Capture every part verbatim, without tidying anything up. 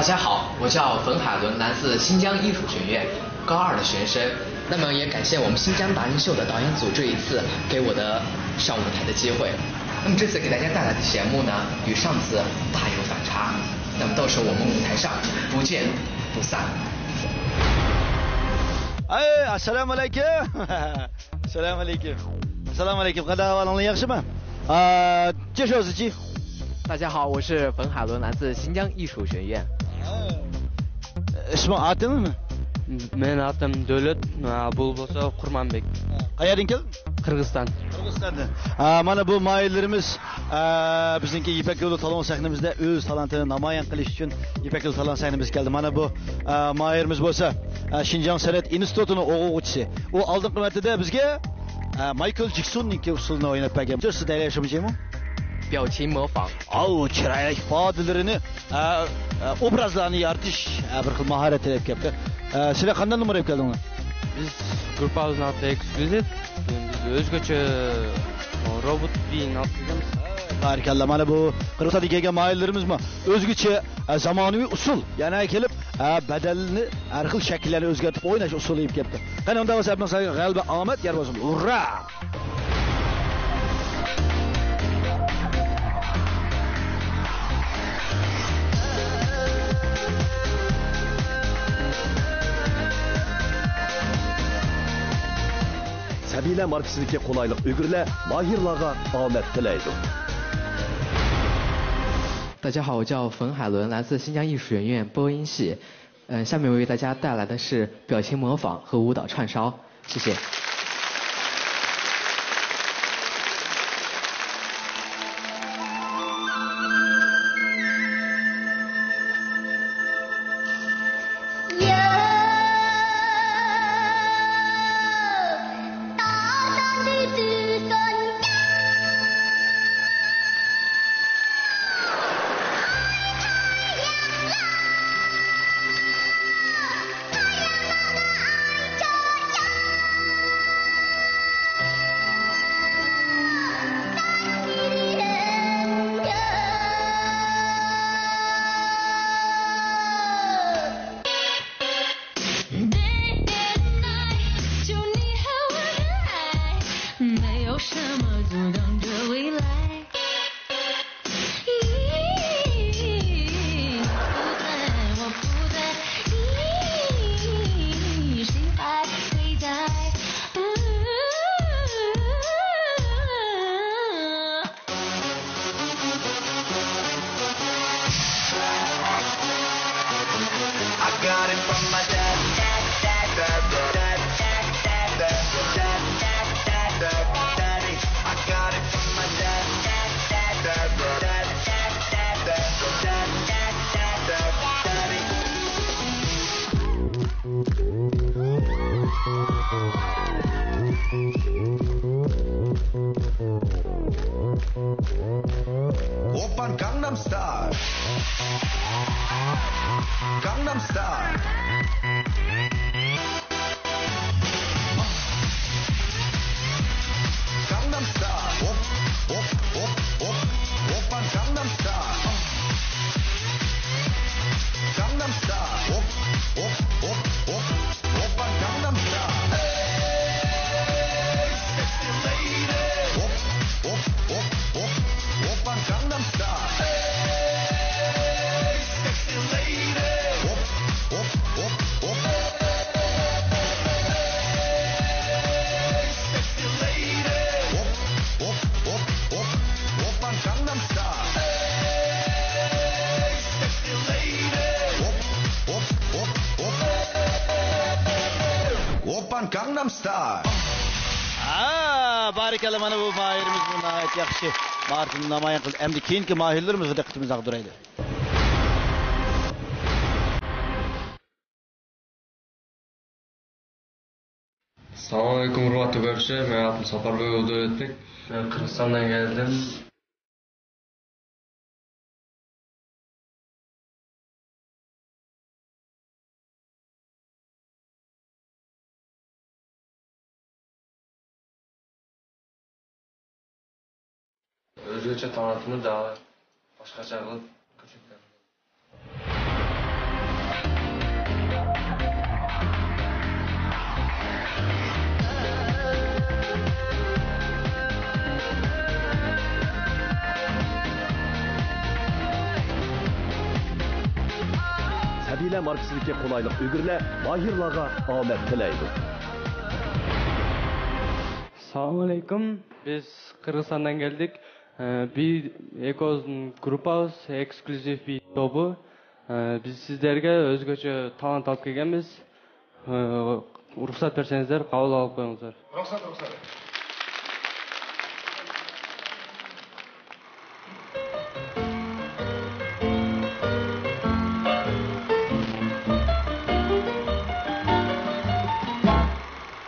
大家好，我叫冯海伦，来自新疆艺术学院高二的学生。那么也感谢我们新疆达人秀的导演组这一次给我的上舞台的机会。那么这次给大家带来的节目呢，与上次大有反差。那么到时候我们舞台上不见不散。 ئەي، ئەسسالامۇ ئەلەيكۇم. ئەسسالامۇ ئەلەيكۇم. ئەسسالامۇ ئەلەيكۇم. قانداق ئەھۋالىڭلار، ياخشىمۇ؟ ئا، جېشى ئۆزىچى. 大家好，我是冯海伦，来自新疆艺术学院。 ئىسمىڭ، ئاتىڭ نېمە؟ مېنىڭ ئاتىم دۆلەت، بۇ بولسا قۇرمانبېك. قەيەردىن كەلدىڭ؟ قىرغىزىستان. قىرغىزىستاندىن. ھا، مانا بۇ ماھىرلىرىمىز، ئا، بىزنىڭكى يىپەك يولى تالون سەھنىمىزدە ئۆز تالانتىنى نامايان قىلىش ئۈچۈن يىپەك يولى تالون سەھنىمىزگە كەلدى. مانا بۇ، ئا، ماھىرىمىز بولسا، ئا، شىنجاڭ سەنئەت ئىنستىتۇتىنىڭ ئوقۇغۇچىسى. ئۇ ئالدىنقى مەرتىدە بىزگە، ئا، مايكل جېكسوننىڭكى ئۇسسۇلىنى ئويناپ بەرگەن. سىز دەيلەشمىچىمۇ؟ 表情模仿。 ئاۋۇ چىرايلىق ئىپادىلىرىنى، ئا، ئا، ئوبرازلارنى يارىتىش، ئا، بىر خىل ماھارەت تەلەپ كەپتۇ. ئا، سىلەر قانداق نومۇر ئېلىپ كەلدىڭلار؟ بىز گۇرۇپپىمىزنىڭ ئاتى ئېكسكليۇزىپ. بىز ئۆزگىچە روبوت بىيىنى ئېلىپ كەلگەنمىز. بارىكاللا، مانا بۇ قىرغىزىستاندىن كەلگەن ماھىرلىرىمىزمۇ ئۆزگىچە، ئا، زامانىۋى ئۇسۇل، يەنە كېلىپ، ئا، بەدەننى ھەر خىل شەكىللەرنى ئۆزگەرتىپ ئويناش ئۇسۇلى ئېلىپ كەپتۇ. قېنى، ئۇنداق بولسا، ھەممىڭلارغا غەلىبە، ئامەت يار بولسۇن. ھۇررا! سەبىيلەر ماركىسىدىكى قولايلىق ئۈگرىلەر ماھىرلارغا ئامەت تىلەيدۇ. 大家好，我叫冯海伦，来自新疆艺术学院播音系。嗯，下面我为大家带来的是表情模仿和舞蹈串烧，谢谢。 Oppan Gangnam Style. Gangnam Style. Gangnam Style. Op, op, op, op. Oppan Gangnam Style. Gangnam Style. Op, op, op, op. Oppan Gangnam Style. Hey, sexy lady. Op, op, op, op. Oppan Gangnam Style. Hey, sexy lady. Op, op, op, op. Hey, sexy lady. Op, op, op, op. Oppan Gangnam Style. Hey, sexy lady. Op, op, op, op. Oppan Gangnam Style. ھا، بارىكاللا، مانا بۇ ماھىرىمىز بۇ ناھايىتى ياخشى ماھارىتىنى نامايان قىلدى. ئەمدى كېيىنكى ماھىرلىرىمىزغا دىققىتىمىزنى ئاغدۇرايلى. Selamun aleyküm, hurmatlı görüşler. Benim adım Sapar Bey Öldürettik. Ben Kırgızistan'dan geldim. Özgürce tanıtımı daha başkaça kılıp köşekten. ماركىسىدىكى قولايلىق ئۈگرىلەر ماھىرلارغا ئامەت تىلەيدۇ. Selamun aleyküm. Biz Kırgızistan'dan geldik. Ee, bir Ekos grupası eksklüziv bir topu. Ee, biz sizlerge özgöçe talant alıp kelgenbiz. Ee, ruhsat berseňizler, kabul alıp koyuňuzlar. Ruhsat, ruhsat.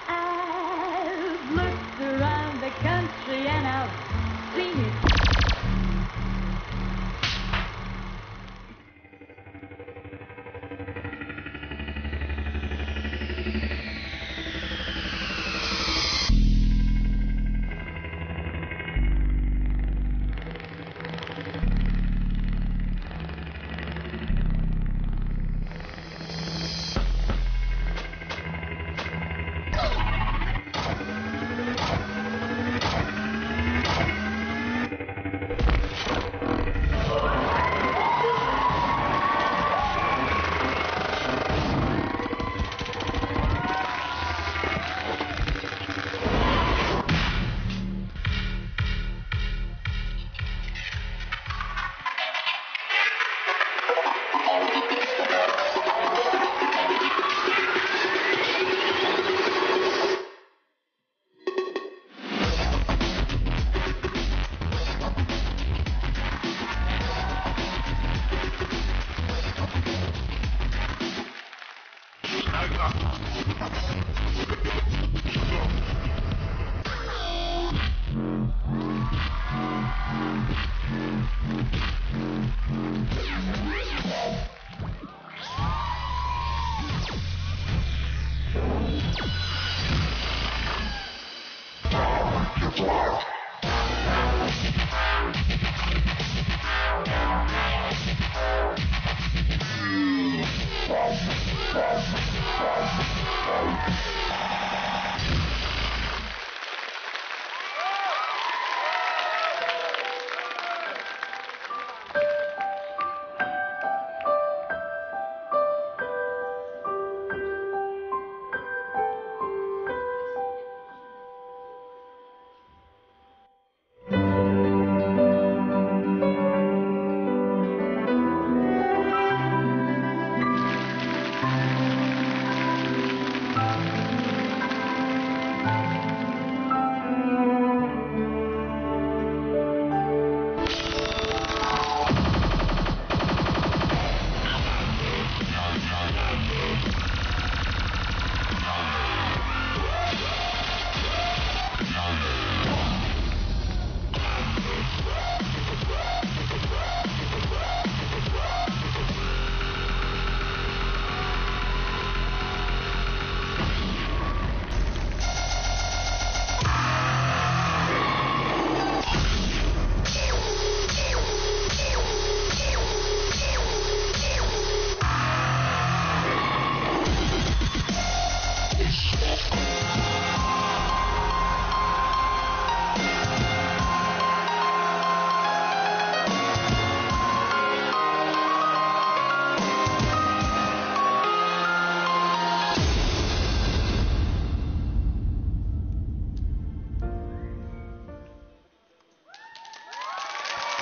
I've looked around the country and I've seen it.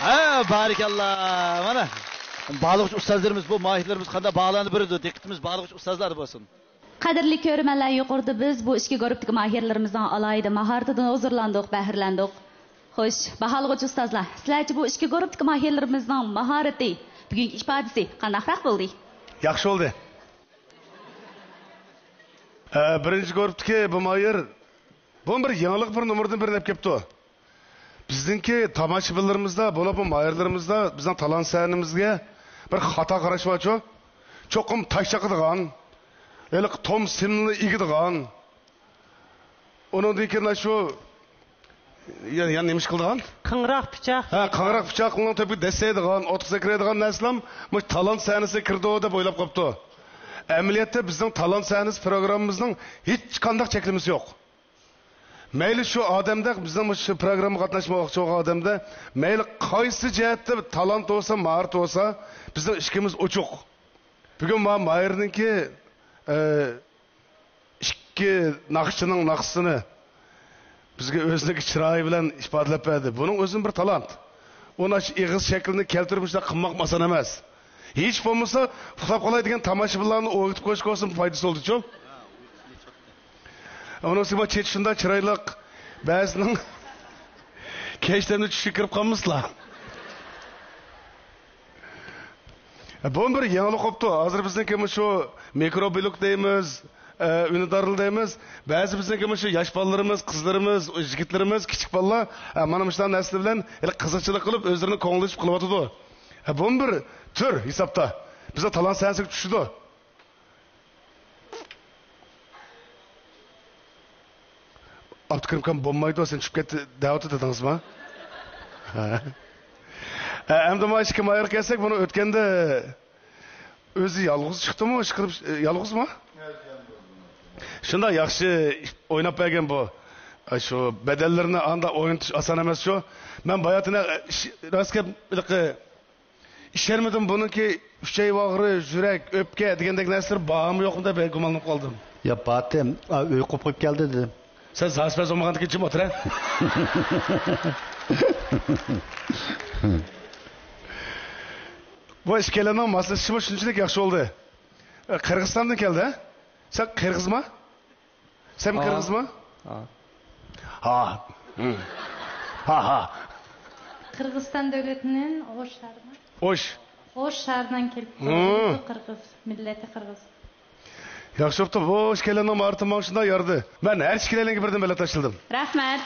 ھە، بارىكاللا. مانا، باھالىغۇچى ئۇستازلىرىمىز، بۇ ماھىرلىرىمىز قانداق باھالارنى بېرىدۇ؟ دىققىتىمىز باھالىغۇچى ئۇستازلاردا بولسۇن. قەدىرلىك كۆرۈرمەنلەر، يۇقىرىدا بىز بۇ ئىككى گۇرۇپپىدىكى ماھىرلىرىمىزنىڭ ئالاھىدە ماھارىتىدىن ھۇزۇرلاندۇق، بەھرىلەندۇق. خوش، باھالىغۇچى ئۇستازلار، سىلەرچە بۇ ئىككى گۇرۇپپىدىكى ماھىرلىرىمىزنىڭ ماھارىتى، بۈگۈنكى ئىپادىسى قانداقراق بولدى؟ ياخشى بولدى. ئە، بىرىنچى گۇرۇپپىدىكى بۇ ماھىر، بۇ بىر يېڭىلىق، بىر نومۇردىن بىرنى ئېلىپ كەپتۇ. بىزنىڭكى تاماشىبىنلىرىمىزدا، بولۇپمۇ ماھىرلىرىمىزدا بىزنىڭ تالانت سەھنىمىزگە بىر خاتا قاراش بارچۇ؟ چوقۇم تاش چاقىدىغان، ھېلىقى توم سىمنى ئېگىدىغان، ئۇنىڭدىن كېيىن شۇ يا-، يەنە نېمە ئىش قىلىدىغان؟ قىڭراق پىچاق. ھە، قىڭراق پىچاقنىڭ تۆپىگە دەسسەيدىغان، ئوتقا سەكرەيدىغان نەرسىلەر مۇشۇ تالانت سەھنىسىگە كىرىدۇ دەپ ئويلاپ قاپتۇ. ئەمەلىيەتتە بىزنىڭ تالانت سەھنىسى پروگراممىمىزنىڭ ھېچقانداق چەكلىمىسى يوق. مەيلى شۇ ئادەمدە، بىزنىڭ مۇشۇ پروگراممىغا قاتناشماقچى بولغان ئادەمدە، مەيلى قايسى جەھەتتە تالانت بولسا، ماھارىتى بولسا، بىزنىڭ ئىشىكىمىز ئوچۇق. بۈگۈن ما-، ماھىرنىڭكى، ئە، ئىككى ناخشىچىنىڭ ناخشىسىنى بىزگە ئۆزىنىڭكى چىرايى بىلەن ئىپادىلەپ بەردى. بۇنىڭ ئۆزىمۇ بىر تالانت. ئۇنى ئاشۇ ئېغىز شەكلىنى كەلتۈرۈپ مۇشۇنداق قىلماق ئاسان ئەمەس. ھېچ بولمىسا، ئۇخلاپ قالاي دېگەن تاماشىبىنلارنى ئويغىتىپ قويۇشقا بولسۇن پايدىسى بولدىچۇ. ئۇنىڭ ئۈستىگە ما چېچى شۇنداق چىرايلىق، بەزىنىڭ كەچتە چۈشكە كىرىپ قالمىسىلا. بۇمۇ بىر يېڭىلىق بوپتۇ. ھازىر بىزنىڭكى مۇشۇ مىكروبىلوك دەيمىز، ئە، ئۈندىدارلار دەيمىز. بەزى بىزنىڭكى مۇشۇ ياش بالىلىرىمىز، قىزلىرىمىز، يىگىتلىرىمىز، كىچىك بالىلار، ئە، مانا مۇشۇنداق نەرسىلەر بىلەن ھېلى قىزىقچىلىق قىلىپ، ئۆزلىرىنى كوڭلىشىپ قىلىۋاتىدۇ. ئە، بۇمۇ بىر تۈر ھېسابتا. بىزنىڭ تالانت سەھنىسىگە چۈشىدۇ. ئابدۇكېرىم ئاكام بولمايدۇ، سەن چۈشۈپ كەت دەۋاتىدۇ دېدىڭىزما؟ ھە. ئە، ئەمدى ما ئىككى ماھىرغا كەلسەك، بۇنى ئۆتكەندە ئۆزى يالغۇز چىقتىمۇ، ئىشقىلىپ، يالغۇزمۇ؟ شۇنداق ياخشى ئويناپ بەرگەن بۇ. شۇ بەدەنلىرىنى ئانداق ئوينىتىش ئاسان ئەمەس شۇ. مەن باياتىنە، ئىش-، راست گەپ، ھېلىقى ئىشەنمىدىم، بۇنىڭكى ئۈچەي باغرى، يۈرەك، ئۆپكە دېگەندەك نەرسىلەر بارمۇ يوقمۇ دەپ گۇمانلىنىپ قالدىم. يا باتىم، ئا، ئۆي قوپۇپ كەلدى دېدىم. سەن زاسىپەز بولمىغاندىكىن جىم ئولتۇر، ھە؟ بۇ ئىككىلەننىڭ ماسلىشىشىمۇ شۇنچىلىك ياخشى بولدى. ئە، قىرغىزىستاندىن كەلدى، ھە؟ سەن قىرغىزما؟ سەن قىرغىزما؟ ھا. ھا. ھا، ھا. قىرغىزىستان دۆلىتىنىڭ ئوش شەھىرىدىن. ئوش. ئوش شەھىرىدىن كېلىپ قىرغىز، مىللىتى قىرغىز. ياخشى بوپتۇ. بۇ ئىككىلەننىڭ ماھارىتى ماڭا شۇنداق يارىدى. مەن ھەر ئىككىلەنگە بىردىن بەلەت تاشلىدىم. رەھمەت.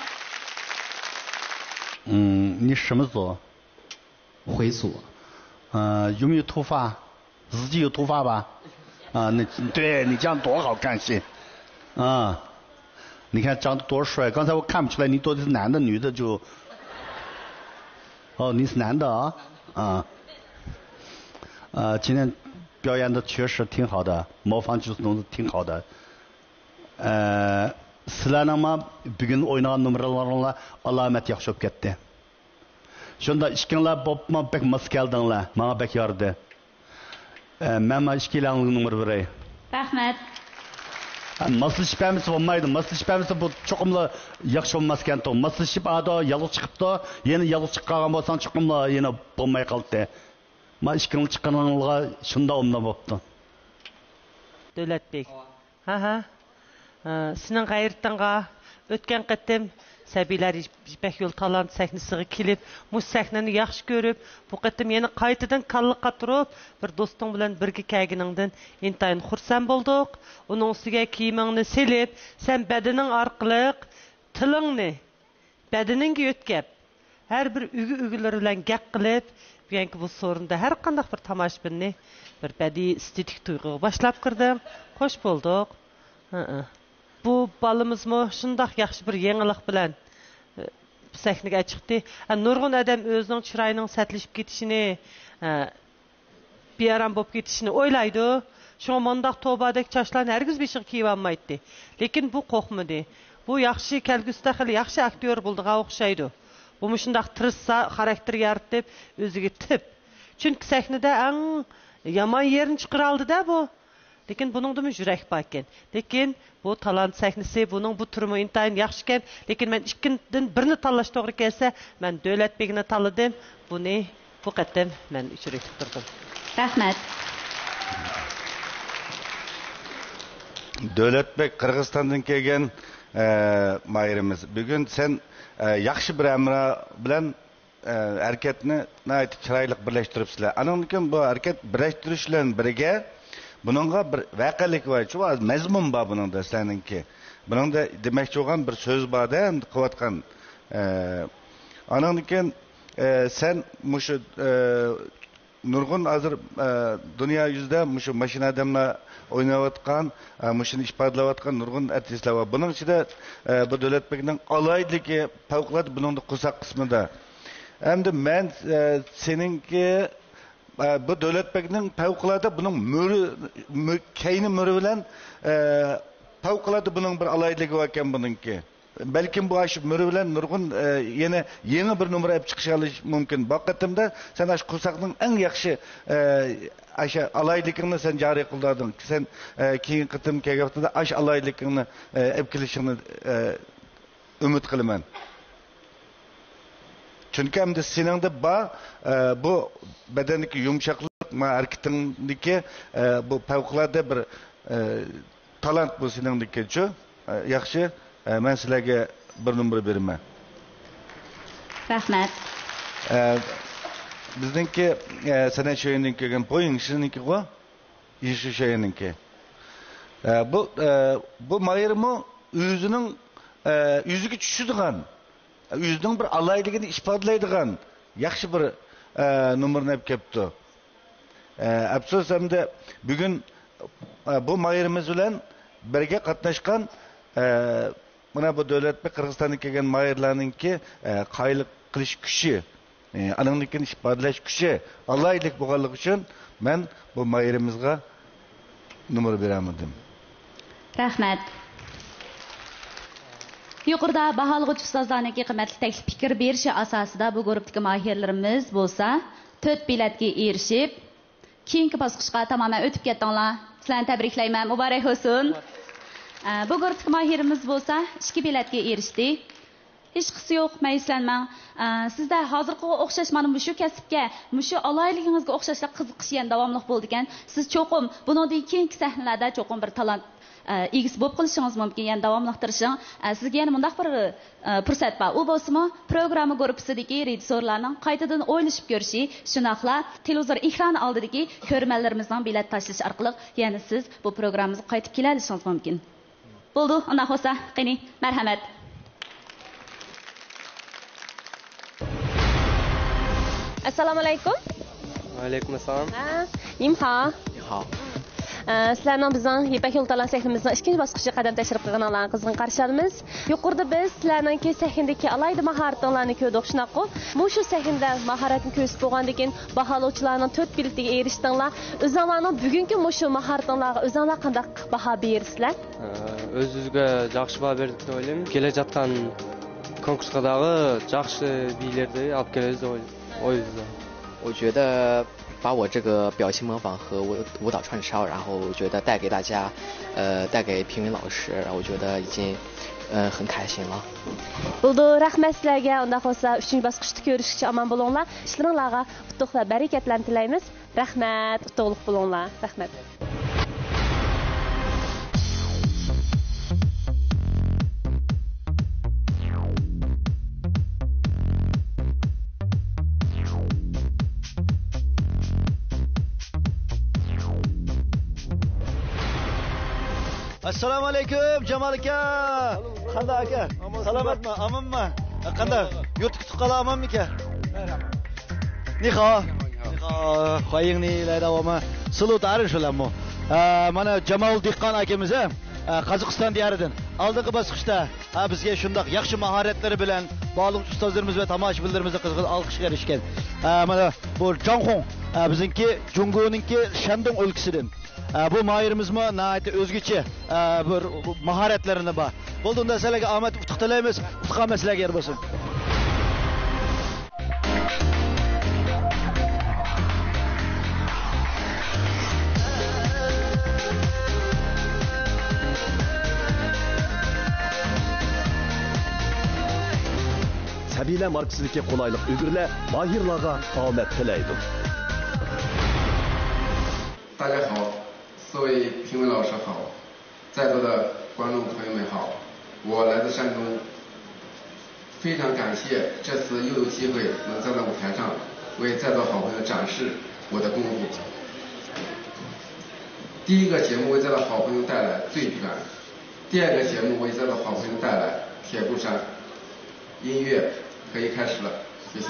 嗯，你什么族？ 回族。呃，有没有头发？自己有头发吧？啊，那，对，你这样多好看些。啊，你看长得多帅，刚才我看不出来你到底是男的女的就。哦，你是男的啊？啊。呃，今天表演的确实挺好的，模仿就是弄得挺好的。呃，سىلەرنىڭمۇ بۈگۈن ئوينىغان نومۇرلىرىڭلار ئالامەت ياخشى بولۇپ كەتتى. شۇنداق ئىككىڭلار بوپمۇ بەك ماس كەلدىڭلار. ماڭا بەك يارىدى. ئە، مەنمۇ ئىككىلەڭلارنىڭ نومۇرى بېرەي. رەھمەت. ئە، ماسلىشىپ بەرمىسە بولمايدۇ. ماسلىشىپ بەرمىسە بۇ چوقۇملا ياخشى بولماسكەنتۇ. ماسلىشىپ ئادۇ يالغۇز چىقىپتۇ. يەنە يالغۇز چىقىپ قالغان بولساڭ چوقۇملا يەنە بولماي قالاتتى. ما ئىككىڭلار چىققىنىڭلارغا شۇنداق ئومنا بوپتۇ. دۆلەتبېك. ھە، ھە. ھە، سېنىڭ غەيرىتىڭغا ئۆتكەن قېتىم سەبىيلەر يىپەك يولى تالانت سەھنىسىگە كېلىپ، مۇشۇ سەھنىنى ياخشى كۆرۈپ، بۇ قېتىم يەنە قايتىدىن كاللا قاتۇرۇپ، بىر دوستۇڭ بىلەن بىرگە كەلگىنىڭدىن ئىنتايىن خۇرسەن بولدۇق. ئۇنىڭ ئۈستىگە كىيىمىڭنى سېلىپ، سەن بەدىنىڭ ئارقىلىق تىلىڭنى بەدىنىڭگە يۆتكەپ، ھەر بىر ئۈگە-ئۈگىلىرى بىلەن گەپ قىلىپ، بۈگۈنكى بۇ سورۇندا ھەر قانداق بىر تاماشىبىننى بىر بەدىئىي ئېستېتىك تۇيغۇغا باشلاپ كىردىڭ. خوش بولدۇق. ھىئ. بۇ بالىمىزمۇ شۇنداق ياخشى بىر يېڭىلىق بىلەن، ئە، سەھنىگە چىقتى. ئە، نۇرغۇن ئادەم ئۆزىنىڭ چىرايىنىڭ سەتلىشىپ كېتىشىنى، ئە، بىئارام بولۇپ كېتىشىنى ئويلايدۇ. شۇڭا مۇنداق توبادەك چاچلارنى ھەرگىز بېشىغا كىيىۋالمايتتى. لېكىن بۇ قورقمىدى. بۇ ياخشى، كەلگۈسىدە خېلى ياخشى ئاكتيور بولىدىغان ئوخشايدۇ. بۇ مۇشۇنداق تىرىشسا، خاراكتېر يارىتىپ، ئۆزىگە تىپ. چۈنكى سەھنىدە ئەڭ يامان يېرىنى چىقىرالىدۇ-دە بۇ. لېكىن بۇنىڭدىمۇ يۈرەك باركەن. لېكىن بۇ تالانت سەھنىسى، بۇنىڭ بۇ تۈرىمۇ ئىنتايىن ياخشىكەن. لېكىن مەن ئىككىدىن بىرنى تاللاش توغرا كەلسە، مەن دۆلەتبېگنى تاللىدىم. بۇنى بۇ قېتىم مەن ئۇچۇر ئېيتىپ تۇردۇم. رەھمەت. دۆلەتبەگ قىرغىزىستاندىن كەلگەن، ئە، ماھىرىمىز. بۈگۈن سەن، ئە، ياخشى بىر ھەمراھ بىلەن ئە، ھەرىكەتنى ناھايىتى چىرايلىق بىرلەشتۈرۈپسىلەر. ئانىڭدىن كېيىن بۇ ھەرىكەت بىرلەشتۈرۈش بىلەن بىرگە بۇنىڭغا بىر ۋەقەلىك بار، شۇ مەزمۇن بار بۇنىڭدا سىلەرنىڭكى. بۇنىڭدا دېمەكچى بولغان بىر سۆز بار-دە، ئەمدى قىلىۋاتقان. ئە، ئانىڭدىن كېيىن، ئە، سەن مۇشۇ، ئە، نۇرغۇن ھازىر، ئە، دۇنيا يۈزىدە مۇشۇ ماشىنا ئادەملەر ئويناۋاتقان، ئە، مۇشۇنى ئىپادىلەۋاتقان نۇرغۇن ئارتىسلار بار. بۇنىڭ ئىچىدە، ئە، بۇ دۆلەتبەگنىڭ ئالاھىدىلىكى پەۋقۇلئاددە بۇنىڭدا قورساق قىسمىدا. ئەمدى مەن، ئە، سېنىڭكى، ئە، بۇ دۆلەتبەگنىڭ پەۋقۇلئاددە بۇنىڭ مۈرە-، مۈ-، كەينى مۈرە بىلەن، ئە، پەۋقۇلئاددە بۇنىڭ بىر ئالاھىدىلىكى باركەن بۇنىڭكى. بەلكىم بۇ ئاشۇ مۈرە بىلەن نۇرغۇن، ئە، يەنە يېڭى بىر نومۇر ئېلىپ چىقىشى مۇمكىن. بۇ قېتىمدا سەن ئاشۇ قورساقنىڭ ئەڭ ياخشى، ئە، ئاشۇ ئالاھىدىلىكىڭنى سەن جارى قىلدۇردۇڭ. سەن، ئە، كېيىنكى قېتىم كەلگەن ۋاقتىدا ئاشۇ ئالاھىدىلىكىڭنى، ئە، ئېلىپ كېلىشىڭنى، ئە، ئۈمىد قىلىمەن. چۈنكى ئەمدى سېنىڭدە بار، ئە، بۇ بەدەندىكى يۇمشاقلىق، ما ھەرىكىتىڭدىكى، ئە، بۇ پەۋقۇلئاددە بىر، ئە، تالانت بۇ سېنىڭدىكىچۇ. ئە، ياخشى، ئە، مەن سىلەرگە بىر نومۇر بېرىمەن. رەھمەت. ئە، بىزنىڭكى، ئە، سەنئەت شۆيۈنىدىن كەلگەن پويىڭ شىنىڭكىغۇ؟ يىشى شۆيۈنىڭكى. ئە، بۇ، ئە، بۇ ماھىرمۇ ئۆزىنىڭ، ئە، ئۆزىگە چۈشىدىغان، ئۆزىنىڭ بىر ئالاھىدىلىكىنى ئىپادىلەيدىغان ياخشى بىر، ئە، نومۇرنى ئېلىپ كەپتۇ. ئە، ئەپسۇس، ئەمدى بۈگۈن، ئە، بۇ ماھىرىمىز بىلەن بىرگە قاتناشقان، ئە، مانا بۇ دۆلەتمۇ قىرغىزىستاندىن كەلگەن ماھىرلارنىڭكى، ئە، قايىللىق قىلىش كۈچى، ئە، ئانىڭدىن كېيىن ئىپادىلەش كۈچى ئالاھىدىلىك بولغانلىقى ئۈچۈن مەن بۇ ماھىرىمىزغا نومۇر بېرەلمىدىم. رەھمەت. يۇقىرىدا باھالىغۇچى ئۇستازلارنىڭكى قىممەتلىك تەكلىپ پىكىر بېرىشى ئاساسىدا بۇ گۇرۇپپىدىكى ماھىرلىرىمىز بولسا تۆت بېلەتكە ئېرىشىپ، كېيىنكى باسقۇچقا تامامەن ئۆتۈپ كەتتىڭلار. سىلەرنى تەبرىكلەيمەن، مۇبارەك بولسۇن. ئە، بۇ گۇرۇپپىدىكى ماھىرىمىز بولسا ئىككى بېلەتكە ئېرىشتى. ھېچقىسى يوق، مەيۈسلەنمەڭ. ئە، سىزدە ھازىرقىغا ئوخشاش مانا مۇشۇ كەسىپكە، مۇشۇ ئالاھىدىلىكىڭىزگە ئوخشاشلا قىزىقىش يەنە داۋاملىق بولىدىكەن. سىز چوقۇم بۇنىڭدىن كېيىنكى سەھنىلەردە چوقۇم بىر تالانت، ئە، ئىگىسى بولۇپ قېلىشىڭىز مۇمكىن. يەنە داۋاملىق تىرىشىڭ. ئە، سىزگە يەنە مۇنداق بىر، ئە، پۇرسەت بار. ئۇ بولسىمۇ، پروگرامما گۇرۇپپىسىدىكى رېژىسسورلارنىڭ قايتىدىن ئويلىشىپ كۆرۈشى، شۇنداقلا تېلېۋىزور ئېكرانى ئالدىدىكى كۆرۈرمەنلىرىمىزنىڭ بېلەت تاشلىشى ئارقىلىق يەنە سىز بۇ پروگراممىمىزغا قايتىپ كېلەلىشىڭىز مۇمكىن. بولدى، ئۇنداق بولسا، قېنى، مەرھەمەت. ئەسسالامۇئەلەيكۇم. ۋەئەلەيكۇم ئەسسالام. ھە، نىڭخاۋ. نىڭخاۋ. ئە، سىلەرنىڭ بىزنىڭ يىپەك يولى تالانت سەھنىمىزنىڭ ئىككىنچى باسقۇچىغا قەدەم تەشرىپ قىلغىنىڭلارنى قىزغىن قارشى ئالىمىز. يۇقىرىدا بىز سىلەرنىڭكى سەھنىدىكى ئالاھىدە ماھارىتىڭلارنى كۆردۇق، شۇنداققۇ؟ مۇشۇ سەھنىدە ماھارەتنى كۆرسىتىپ بولغاندىن كېيىن، باھالىغۇچىلارنىڭ تۆت بېلىتىگە ئېرىشتىڭلار. ئۆزۈڭلارنىڭ بۈگۈنكى مۇشۇ ماھارىتىڭلارغا ئۆزۈڭلار قانداق باھا بېرىسىلەر؟ ئۆز-ئۆزىگە ياخشى باھا بېرىدۇ دەپ ئويلايمەن. كېلىۋاتقان كونكۇرسقا داغى ياخشى بىيلەرنى ئېلىپ كېلىدۇ دەپ ئويلايمەن. 我觉得把我这个表情模仿和舞舞蹈串烧，然后我觉得带给大家，呃，带给评委老师，我觉得已经，呃，很开心了。 بولدى، رەھمەت سىلەرگە. ئۇنداق بولسا، ئۈچىنچى باسقۇچتا كۆرۈشكىچە ئامان بولۇڭلار. ئىشلىرىڭلارغا ئۇتۇق ۋە بەرىكەتلەرنى تىلەيمىز. رەھمەت، ئۇتۇقلۇق بولۇڭلار. رەھمەت. ئەسسالامۇئەلەيكۇم، جامال ئاكا. قانداق ئاكا؟ سالامەتمۇ؟ ئامانمۇ؟ قانداق؟ يۇرتتىكى تۇغقانلار ئامانمىكەن؟ 你好。你好，欢迎你来到我们丝路达人 شۇلارمۇ. ئە، مانا جامال دېھقان ئاكىمىز، ئە، قازاقىستان دىيارىدىن. ئالدىنقى باسقۇچتا، ئە، بىزگە شۇنداق ياخشى ماھارەتلىرى بىلەن باھالىغۇچى ئۇستازلىرىمىز ۋە تاماشىبىنلىرىمىزنىڭ قىزغىن ئالقىشىغا ئېرىشكەن. ئە، مانا بۇ جاڭخۇڭ، ئە، بىزنىڭكى جۇڭگونىڭكى شەندۇڭ ئۆلكىسىدىن. ئە، بۇ ماھىرىمىزمۇ ناھايىتى ئۆزگىچە، ئە، بىر ماھارەتلىرىنى بار. بولدى، ئۇنداق سىلەرگە ئامەت ئۇتۇق تىلەيمىز. ئۇتۇق ھەممە سىلەرگە يار بولسۇن. سەبىيلەر ماركىسىدىكى قولايلىق ئۈگرىلەر ماھىرلارغا ئامەت تىلەيدۇ. 大家好，四位评委老师好，在座的观众朋友们好，我来自山东，非常感谢这次又有机会能站在舞台上为在座好朋友展示我的功夫。第一个节目为在座好朋友带来醉拳，第二个节目为在座好朋友带来铁布衫。音乐可以开始了，谢谢。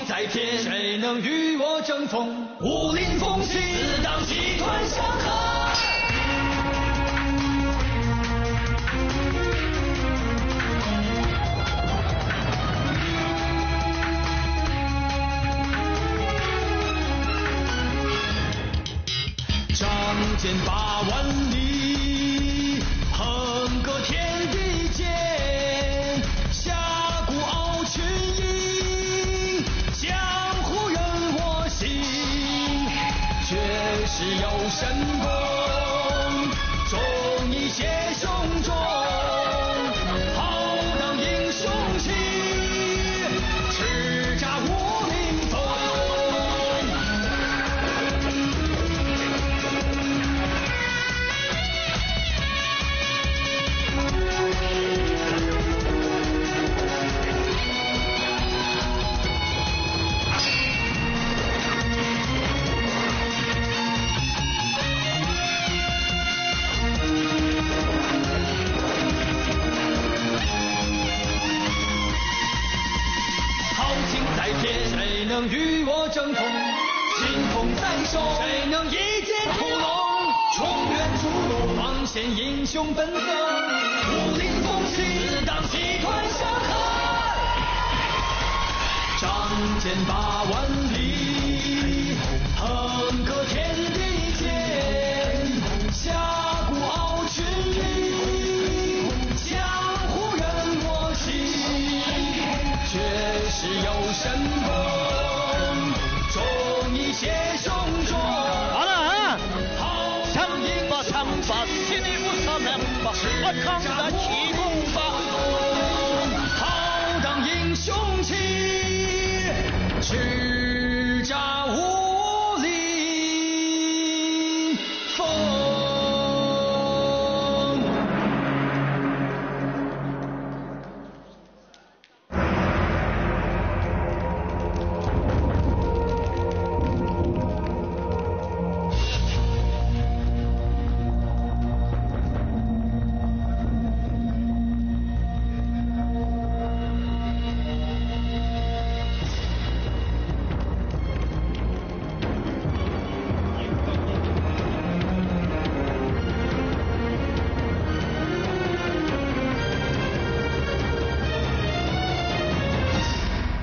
在天，谁能与我争锋？五林风起，四当集团相合。仗剑八万里，横隔天地间，峡谷傲群英，江湖任我行。绝世妖神功，忠义血胸中，浩荡英雄气，叱咤武林风。豪情在天，谁能与我争锋？劲风在手，谁能一剑屠龙？中原逐鹿，方显英雄本色。五林风起，四当集团相合。仗剑八万里，横隔天地间，峡谷傲群英，江湖任我行。绝世妖神功，忠义血胸中。好了啊！ ھەممە، ھەممە سېنى ئۇسسا مەمبا، ئاكاڭدا چىقىڭبا. 浩荡英雄气，叱咤武林风。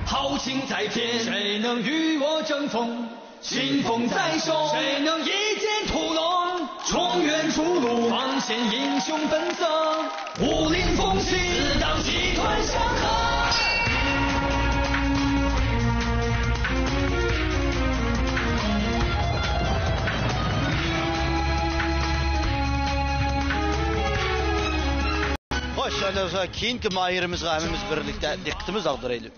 豪情在天，谁能与我争锋？劲风在手，谁能一剑屠龙？中原逐鹿，方显英雄本色。 武林风起，四当集团相合。 خوش، ئاندىن سوڭرا كېيىنكى ماھىرىمىزغا ھەممىمىز بىرلىكتە دىققىتىمىزنى ئاغدۇرايلى.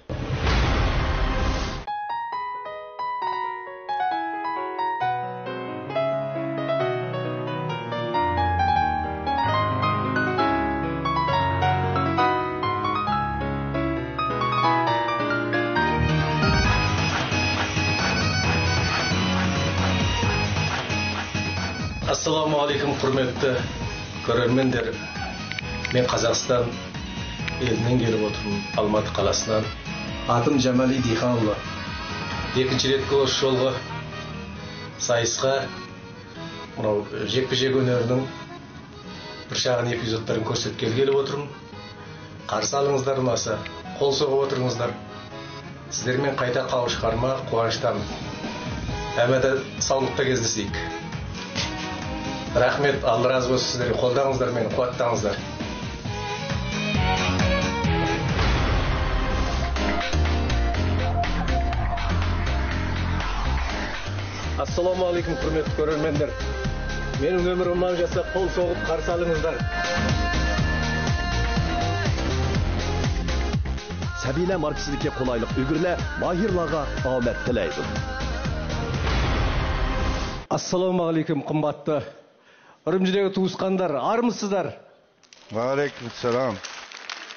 ئەسسالامۇ ئەلەيكۇم، ھۆرمەتلىك كۆرەرمەنلەر. مەن قازاقىستان ئېلىدىن كېلىپ ئولتۇرۇپ، ئالماتى قالاسىدىن. ئاتىم جامالى دېھقان ئۇلى. يەككىنچى رەتكە شۇ يولغا سايىسقا مانا جەكپە-جەك ھۈنىرىنىڭ بىر شاخىنى يەپ يۈزۈتلىرىنى كۆرسەتكىلى كېلىپ ئولتۇرۇم. قارشى ئالىڭىزلار ماسا، قول سوغۇپ ئولتۇرۇڭىزلار. سىلەر بىلەن قايتا قاۋۇشقانلىقىمغا قۇۋانچتامەن. ھەممىدە ساغلىقتا گەزلىسەك. رەھمەت، ئاللا رازى بولسۇن سىلەرگە. قولداڭلار مېنى، قۇۋۋەتلەڭلار. ئەسسالامۇ ئەلەيكۇم، ھۆرمەتلىك كۆرەرمەنلەر. مېنىڭ نومۇرۇم ماڭجاسا، قول سوغۇپ قارشى ئالىڭىزلار. سەبىنە ماركىسىدىكى قولايلىق ئۈگرىلەر ماھىرلارغا ئامەت تىلەيدۇ. ئەسسالامۇ ئەلەيكۇم، قىممەتلىك ئۈرۈمچىدىكى تۇغۇشقانلار، ئارمىسىزلار؟ ۋەئەلەيكۇم ئەسسالام.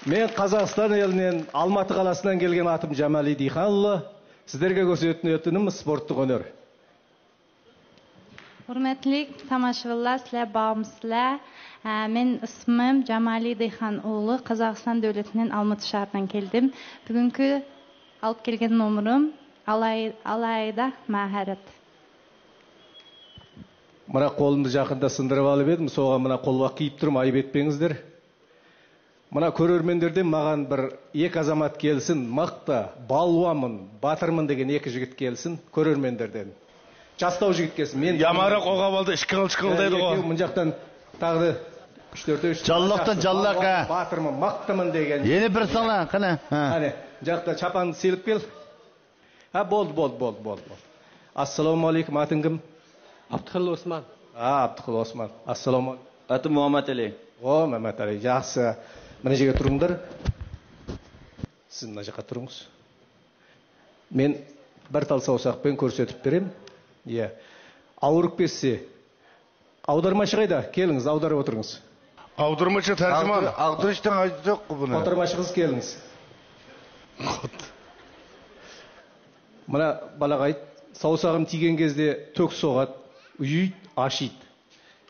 مەن قازاقىستان ئېلىدىن، ئالماتى قالاسىدىن كەلگەن ئاتىم جامالى دېھقان ئۇلى. سىلەرگە كۆرسىتىۋېتىمىز سپورتلۇق ھۈنەر. ھۆرمەتلىك تاماشىبىنلار، سىلەر بارمۇسىلەر؟ ھە، مېنىڭ ئىسمىم جامالى دېھقان ئۇلى، قازاقىستان دۆلىتىنىڭ ئالمۇتا شەھىرىدىن كەلدىم. بۈگۈنكى ئېلىپ كەلگەن نومۇرۇم ئالاي-، ئالاھىدە ماھارەت. مانا قولۇمنى يېقىندا سىندىرىپ ئېلىپ ئىدىم، سوغان مانا قولۋاق كىيىپ تۇرۇم، ئايىپ ئەتمەڭلار. مانا كۆرۈرمەنلەردىن ماڭا بىر ئېكى ئازامات كەلسۇن، ماقتا، بالۋانمەن، باتۇرمەن دېگەن ئېكى يىگىت كەلسۇن، كۆرۈرمەنلەردىن. جاستاۋ يىگىت كەلسۇن. مەن يامانراق بولغان ھالدا ئىككى خىل، ئىككى خىل دەيدىغۇ. مۇنداقتان تاغدا ئۈچ تۆت ئۈچ. جانلىقتىن جانلىق، ھە. باتۇرمەن، ماقتىمەن دېگەن. يەنە بىر ساڭلا، قېنى. ھە. قېنى، جاقتا چاپان سېلىپ كەل. ھە، بولدى، بولدى، بولدى، بولدى، بولدى. ئەسسالامۇ ئەلەيكۇم، ئاتىڭ كىم؟ ئابدۇخېلىل ئوسمان. ھە، ئابدۇخېلىل ئوسمان. ئەسسالامۇ ئەلەيكۇم. ئاتىم مۇھەممەت ئەلى. ئو، مەمەت ئەلى، ياخشى. مانا يەرگە تۇرۇڭلار. سىز مانا يەرگە تۇرۇڭىز. مەن بىر تال ساۋساق بىلەن كۆرسىتىپ بېرەي. يە. ئاۋرۇپ كەتسە، ئاغدۇرماچى قايدا؟ كېلىڭىز، ئاغدۇرۇپ ئولتۇرۇڭىز. ئاغدۇرماچى تەرجىمان. ئاغدۇر-، ئاغدۇرۇشنىڭ ھاجىتى يوق بۇنى. قوتۇرماچىڭىز كېلىڭىز. مانا بالاغا ئېيت، ساۋساغىم تىيگەن گېزىدە تۆك سوغات، يۇيۇت، ئاش ئېيت.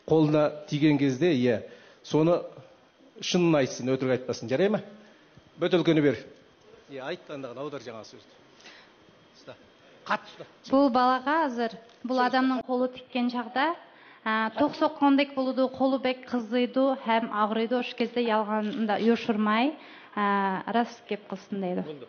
قولىنا تىيگەن گېزىدە يە. سونا شۇنى ئېيتسۇن، ئۆتۈرۈك ئېيتماسۇن، جارايمۇ؟ بۆتۈلكىنى بېرىپ. يە، ئېيت، ئاندىن كېيىن ئاغدۇر جاڭا سۆزنى. ئۇستا. قاتتىق ئۇستا. بۇ بالاغا ھازىر، بۇ ئادەمنىڭ قولى تىككەن چاغدا، ئە، توك سوققاندەك بولىدۇ، قولى بەك قىزىيدۇ ھەم ئاغرىيدۇ. شۇ كېزىدە يالغان يوشۇرماي، ئە، راست گەپ قىلسۇن دەيدۇ. بولدى.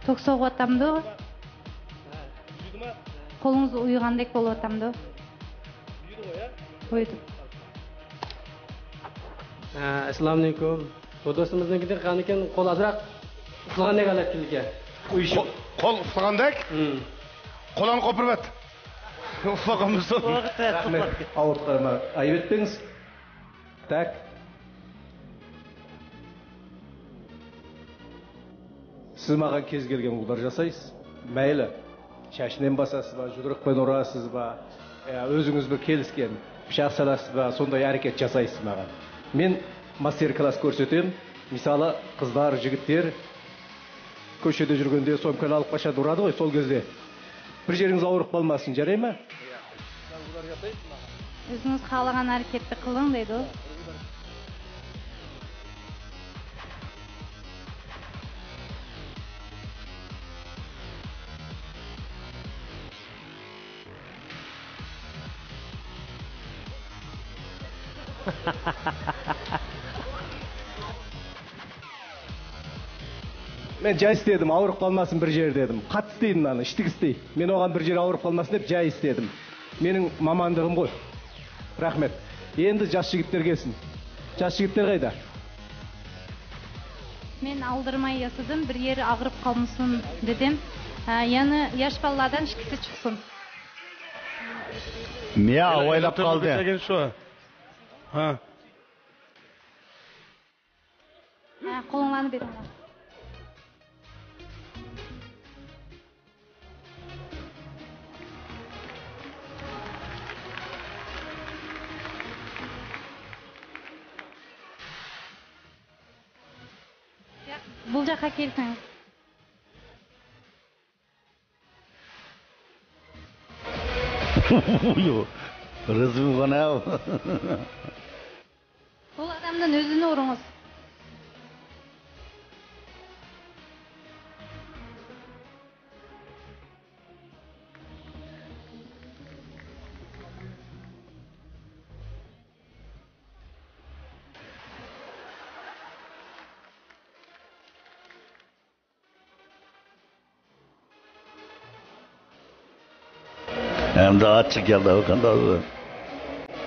توك سوغۇۋاتامدۇ؟ قولىڭىز ئۇيۇغاندەك بولۇۋاتامدۇ؟ ئۇيۇدۇ. ھە، ئەسسالامۇئەلەيكۇم. بۇ دوستىمىزنىڭكىدىن قانىكەن قول ئازراق ئۇسسىغاندەك ھالەت كېلىدىكەن. ئۇيۇشۇپ. قول، قول ئۇسسىغاندەك؟ ھىم. قولۇڭنى قوپۇرۇۋەت. ئۇسسىغان بولسۇن. رەھمەت. ئاۋۇتقا ئايىپ ئەتمەڭ. تەك. سىز ماڭا كېلىپ كەلگەن ئۇلار ياسايسىز. مەيلى. چاچنى باساسىز با، جۇدۇرۇق بىلەن ئۇراسىز با، يا ئۆزىڭىز بىر كېلىشكەن پىچاق سالاسىز با، سونداي ھەرىكەت ياسايسىز ماڭا. مەن ماستېر كلاس كۆرسىتىمەن. مىسالى، قىزلار، يىگىتلەر كوچىدا يۈرگەندە سومكىنى ئالىپ قاچان ئۇرىدىغۇ سول كۆزدە. بىر يېرىڭىز ئاغرىپ قالماسۇن، جارايمۇ؟ ئۆزىڭىز خالىغان ھەرىكەتنى قىلىڭ دەيدۇ. مەن جاي ئىستىدىم، ئاغرىپ قالماسۇن بىر يېرى دېدىم. قاتتىق ئىستىدىم، ئىشتىك ئىستىدىم. مەن ئوغان بىر يېرى ئاغرىپ قالماسۇن دەپ جاي ئىستىدىم. مېنىڭ مامانلىقىم غۇ. رەھمەت. ئەمدى جاش يىگىتلەر كەلسۇن. جاش يىگىتلەر قايدا؟ مەن ئالدىرىماي ياسىدىم، بىر يېرى ئاغرىپ قالمىسۇن دېدىم. ھە، يەنە ياش بالىلاردىن ئىككىسى چىقسۇن. مىيا ئاۋايلاپ قالدى. دېگەن شۇ. ھە. ھە، قولۇڭلارنى بېرىڭلار. ياق، بۇ جاققا كەلسەڭ. يو، رەزىل بولغان ھەۋ. بۇ ئادەمدىن ئۆزىنى ئۇرۇڭىز. ئەمدى ئاچچىق كەلدى، قانداق؟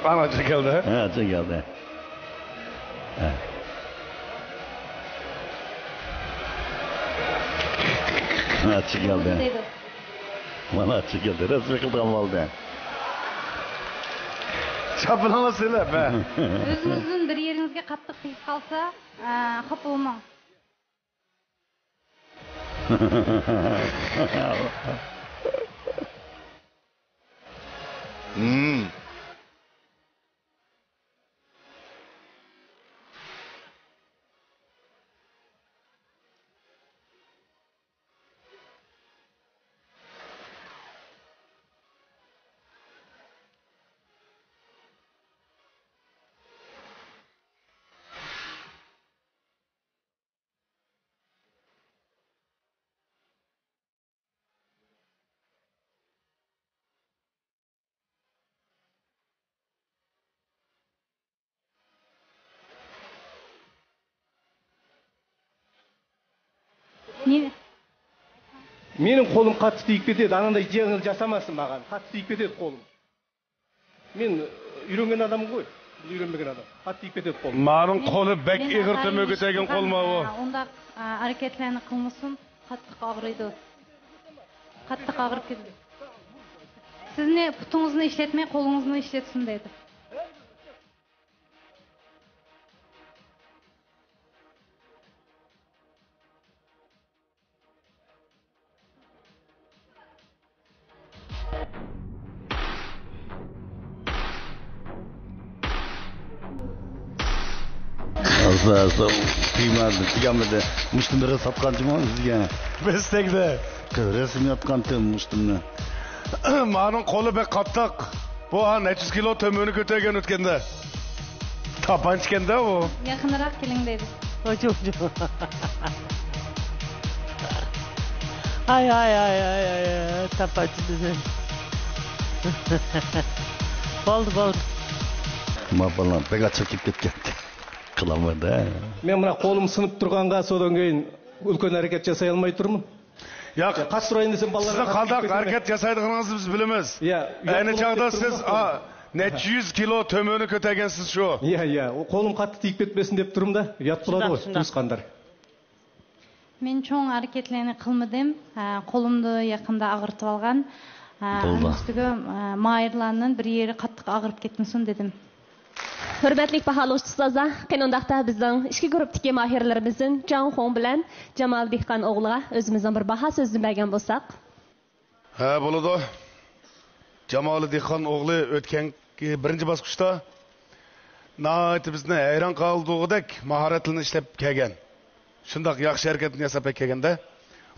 قان ئاچچىق كەلدى. ھە، ئاچچىق كەلدى. ھە. ئاچچىق كەلدى. مانا ئاچچىق كەلدى. رەسمىي قىلىدىغان بولدى. چاپىنىڭلار سېلىپ، ھە. ئۆزىڭىزدىن بىر يېرىڭىزگە قاتتىق تېگىپ قالسا، ئە، خاپا بولماڭ. Hmm. مېنىڭ قولۇم قاتتىق تېگىپ كېتىدۇ، ئانانداق يېڭىل جاساماسۇن ماڭا، قاتتىق تېگىپ كېتىدۇ قولۇم. مەن ئۆگەنگەن ئادامغۇ، بۇنى ئۆگەنمىگەن ئادام. قاتتىق تېگىپ كېتىدۇ قولۇم. مانىڭ قولى بەك ئېغىر تۆمۈر كۆتەرگەن قول ماۋۇ. ئۇنداق، ئە، ھەرىكەتلەرنى قىلمىسۇن، قاتتىق ئاغرىيدۇ. قاتتىق ئاغرىپ كېتىدۇ. سىزنى پۇتىڭىزنى ئىشلەتمەي، قولىڭىزنى ئىشلەتسۇن دەيدۇ. ئاستا، ئاستا، تېگمەدى، تېگەلمىدى. مۇشتۇمنى ساتقانچىمۇ ئۆزىگە؟ بىز تەگدى. رەسىم ياتقانتى مۇشتۇمنى. مانىڭ قولى بەك قاتتىق. بۇ ھا نەچچە يۈز كىلو تۆمۈرنى كۆتەرگەن ئۆتكەندە. تاپانچىكەندە ئۇ. يېقىنراق كېلىڭ دەيدۇ. ھۇجۇم، ھۇجۇم. ھاي، ھاي، ھاي، ھاي، ھاي، ھاي، تاپانچا بىزنى. بولدى، بولدى. ما بالام، بەك ئاچچىق كېلىپ كەتكەن. قىلالمايدۇ. مەن مانا قولۇم سىنىپ تۇرغانغا، سودىن كېيىن ئۈلكەن ھەرىكەت ياسايالماي تۇرمۇن. ياق. قاتتىق تۇرايىن دېسەم، بالىلار سىزنىڭ قاتتىق قانداق كېتىپ كېتىدۇ. ھەرىكەت ياسايدىغىنىڭىزنى بىز بىلىمىز. يا، ئەينى چاغدا سىز، ئا، نەچچە يۈز كىلو تۆمۈرنى كۆتەرگەنسىز شۇ. يا، يا، ئۇ قولۇم قاتتىق تېگىپ كەتمەسۇن دەپ تۇرۇم-دە، يات بولىدىغۇ، شۇنداق، شۇنداق. تۇيۇسقاندىر. مەن چوڭ ھەرىكەتلەرنى قىلمىدىم. ھە، قولۇمدا يېقىندا ئاغرىتىۋالغان. ھە، بولدى. ئۇنىڭ ئۈستىگە، ھە، ماھىرلارنىڭ بىر يېرى قاتتىق ئاغرىپ كەتمىسۇن دېدىم. ھۆرمەتلىك باھالىغۇچى ئۇستازلار، قېنى ئۇنداقتا بىزنىڭ ئىككى گۇرۇپپىدىكى ماھىرلىرىمىزدىن جاڭ خۇڭ بىلەن جامالى دېھقان ئوغلىغا ئۆزىمىزنىڭ بىر باھا سۆزىنى بەرگەن بولساق. ھە، بولىدۇ. جامالى دېھقان ئوغلى ئۆتكەن بىرىنچى باسقۇچتا ناھايىتى بىزنى ھەيران قالدۇرغۇدەك ماھارەتلىرىنى ئىشلەپ كەلگەن. شۇنداق ياخشى ھەرىكەتنى ياساپ كەلگەندە،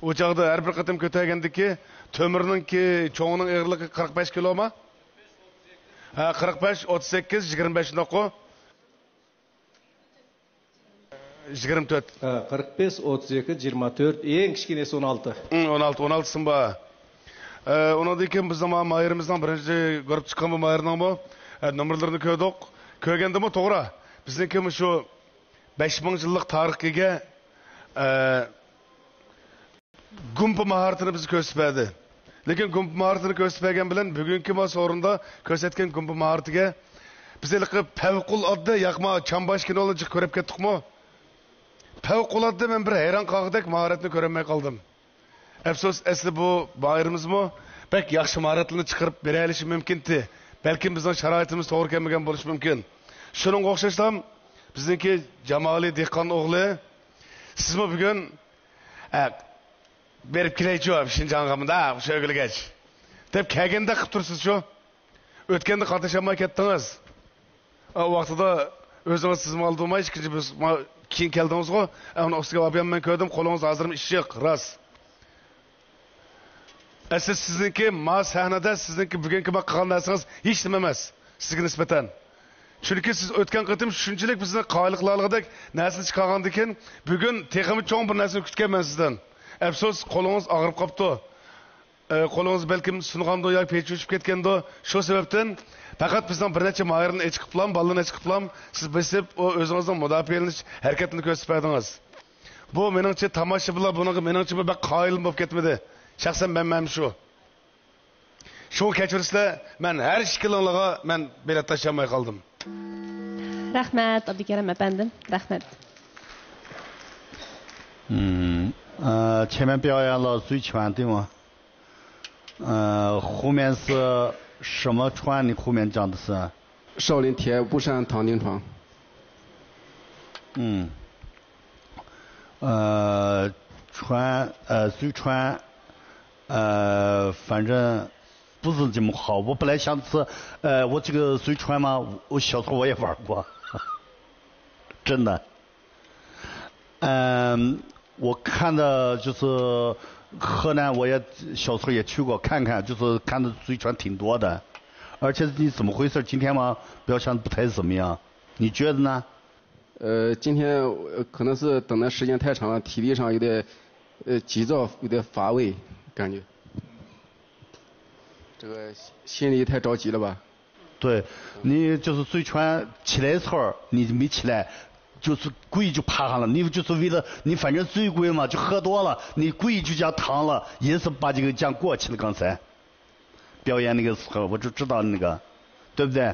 ئۇ چاغدا ھەر بىر قېتىم كۆتەرگەندىكى تۆمۈرنىڭكى چوڭىنىڭ ئېغىرلىقى قىرىق بەش كىلوما؟ ھە، قىرىق بەش، ئوتتۇز سەككىز، يىگىرمە بەش شۇنداققۇ؟ يىگىرمە تۆت. ھە، قىرىق بەش، ئوتتۇز ئىككى، يىگىرمە تۆت، ئەڭ كىچىكىنىسى ئون ئالتە. ھىم، ئون ئالتە، ئون ئالتىسىمۇ بار. ئە، ئۇنىڭدىن كېيىن بىز زامان ماھىرىمىزنىڭ بىرىنچى گۇرۇپپا چىققان بۇ ماھىرنىڭمۇ، ئە، نومۇرلىرىنى كۆردۇق. كۆرگەندىمۇ توغرا. بىزنىڭكى مۇشۇ بەش مىڭ يىللىق تارىخقا ئىگە، ئە، گۇمپا ماھارىتىنى بىزگە كۆرسىتىپ بەردى. لېكىن گۇمپا ماھارىتىنى كۆرسىتىپ بەرگەن بىلەن بۈگۈنكى ما سورۇندا كۆرسەتكەن گۇمپا ماھارىتىگە بىز ھېلىقى پەۋقۇلئاددە ياقما چامباشكىنى جىق كۆرۈپ كەتتۇقمۇ؟ پەۋقۇلئاددە مەن بىر ھەيران قالغۇدەك ماھارەتنى كۆرەلمەي قالدىم. ئەپسۇس، ئەسلى بۇ ماھىرىمىزمۇ بەك ياخشى ماھارەتلىرىنى چىقىرىپ بېرەلىشى مۇمكىنتى. بەلكىم بىزنىڭ شارائىتىمىز توغرا كەلمىگەن بولۇشى مۇمكىن. شۇنىڭغا ئوخشاشلا بىزنىڭكى جامالى دېھقان ئوغلى، سىزمۇ بۈگۈن، ئە، بېرىپ كېلەيچۇ شىنجاڭغا مۇنداق شۆگىلىگەچ دەپ كەلگەندەك قىلىپ تۇرىسىزچۇ. ئۆتكەندە قاتنىشالماي كەتتىڭىز. ئا، ۋاقتىدا ئۆزىڭىز سىزمۇ ئالدىرماي ئىككىنچى بىز ما-، كېيىن كەلدىڭىزغۇ. ئە، ئۇنىڭ ئۈستىگە ئاپىيام مەن كۆردۈم، قولىڭىز ھازىرمۇ ئىششىق، راست. ئەسلى سىزنىڭكى ما سەھنىدە سىزنىڭكى بۈگۈنكى ما قىلغان نەرسىڭىز ھېچنېمە ئەمەس سىزگە نىسبەتەن. چۈنكى سىز ئۆتكەن قېتىم شۇنچىلىك بىزنى قايىل قىلالىغۇدەك نەرسىنى چىقارغاندىكىن، بۈگۈن تېخىمۇ چوڭ بىر نەرسىنى كۈتكەنمەن سىزدىن. ئەپسۇس، قولىڭىز ئاغرىپ قاپتۇ. ئە، قولىڭىز بەلكىم سۇنغاندۇ ياكى پېچى ئۆچۈپ كەتكەندۇ. شۇ سەۋەبتىن پەقەت بىزنىڭ بىر نەچچە ماھىرنى ئېچىقىپلام، بالىلارنى ئېچىقىپلام، سىز بېسىپ، ئۇ ئۆزىڭىزنىڭ مۇداپىئەلىنىش ھەرىكەتىنى كۆرسىتىپ بەردىڭىز. بۇ مېنىڭچە تاماشىبىنلار بۇنىڭغا مېنىڭچىمۇ بەك قايىل بولۇپ كەتمىدى. شەخسەن مەن، مەن شۇ. شۇڭا كەچۈرسىلەر، مەن ھەر ئىككىلىڭلارغا مەن بېلەت تاشلىيالماي قالدىم. رەھمەت، ئابدۇكېرىم ئەپەندىم. رەھمەت. 嗯，呃，前面表演了水拳，对吗？呃，后面是什么川？你后面讲的是？少林铁布衫唐金川。嗯。呃，川，呃，水川，呃，反正不是这么好。我本来想是，呃，我这个水川嘛，我小时候我也玩过，真的。嗯，我看的就是河南，我也小时候也去过看看，就是看的水川挺多的。而且你怎么回事？今天嘛，表现不太怎么样，你觉得呢？ 呃，今天，呃，可能是等的时间太长了，体力上有点，呃，急躁，有点乏味，感觉。这个心里太着急了吧？对，你就是水川起来的时候，你没起来，就是故意就趴下了，你就是为了你反正罪过嘛，就喝多了，你故意就这样躺了，也是把这个这样过去了。刚才表演那个时候，我就知道那个，对不对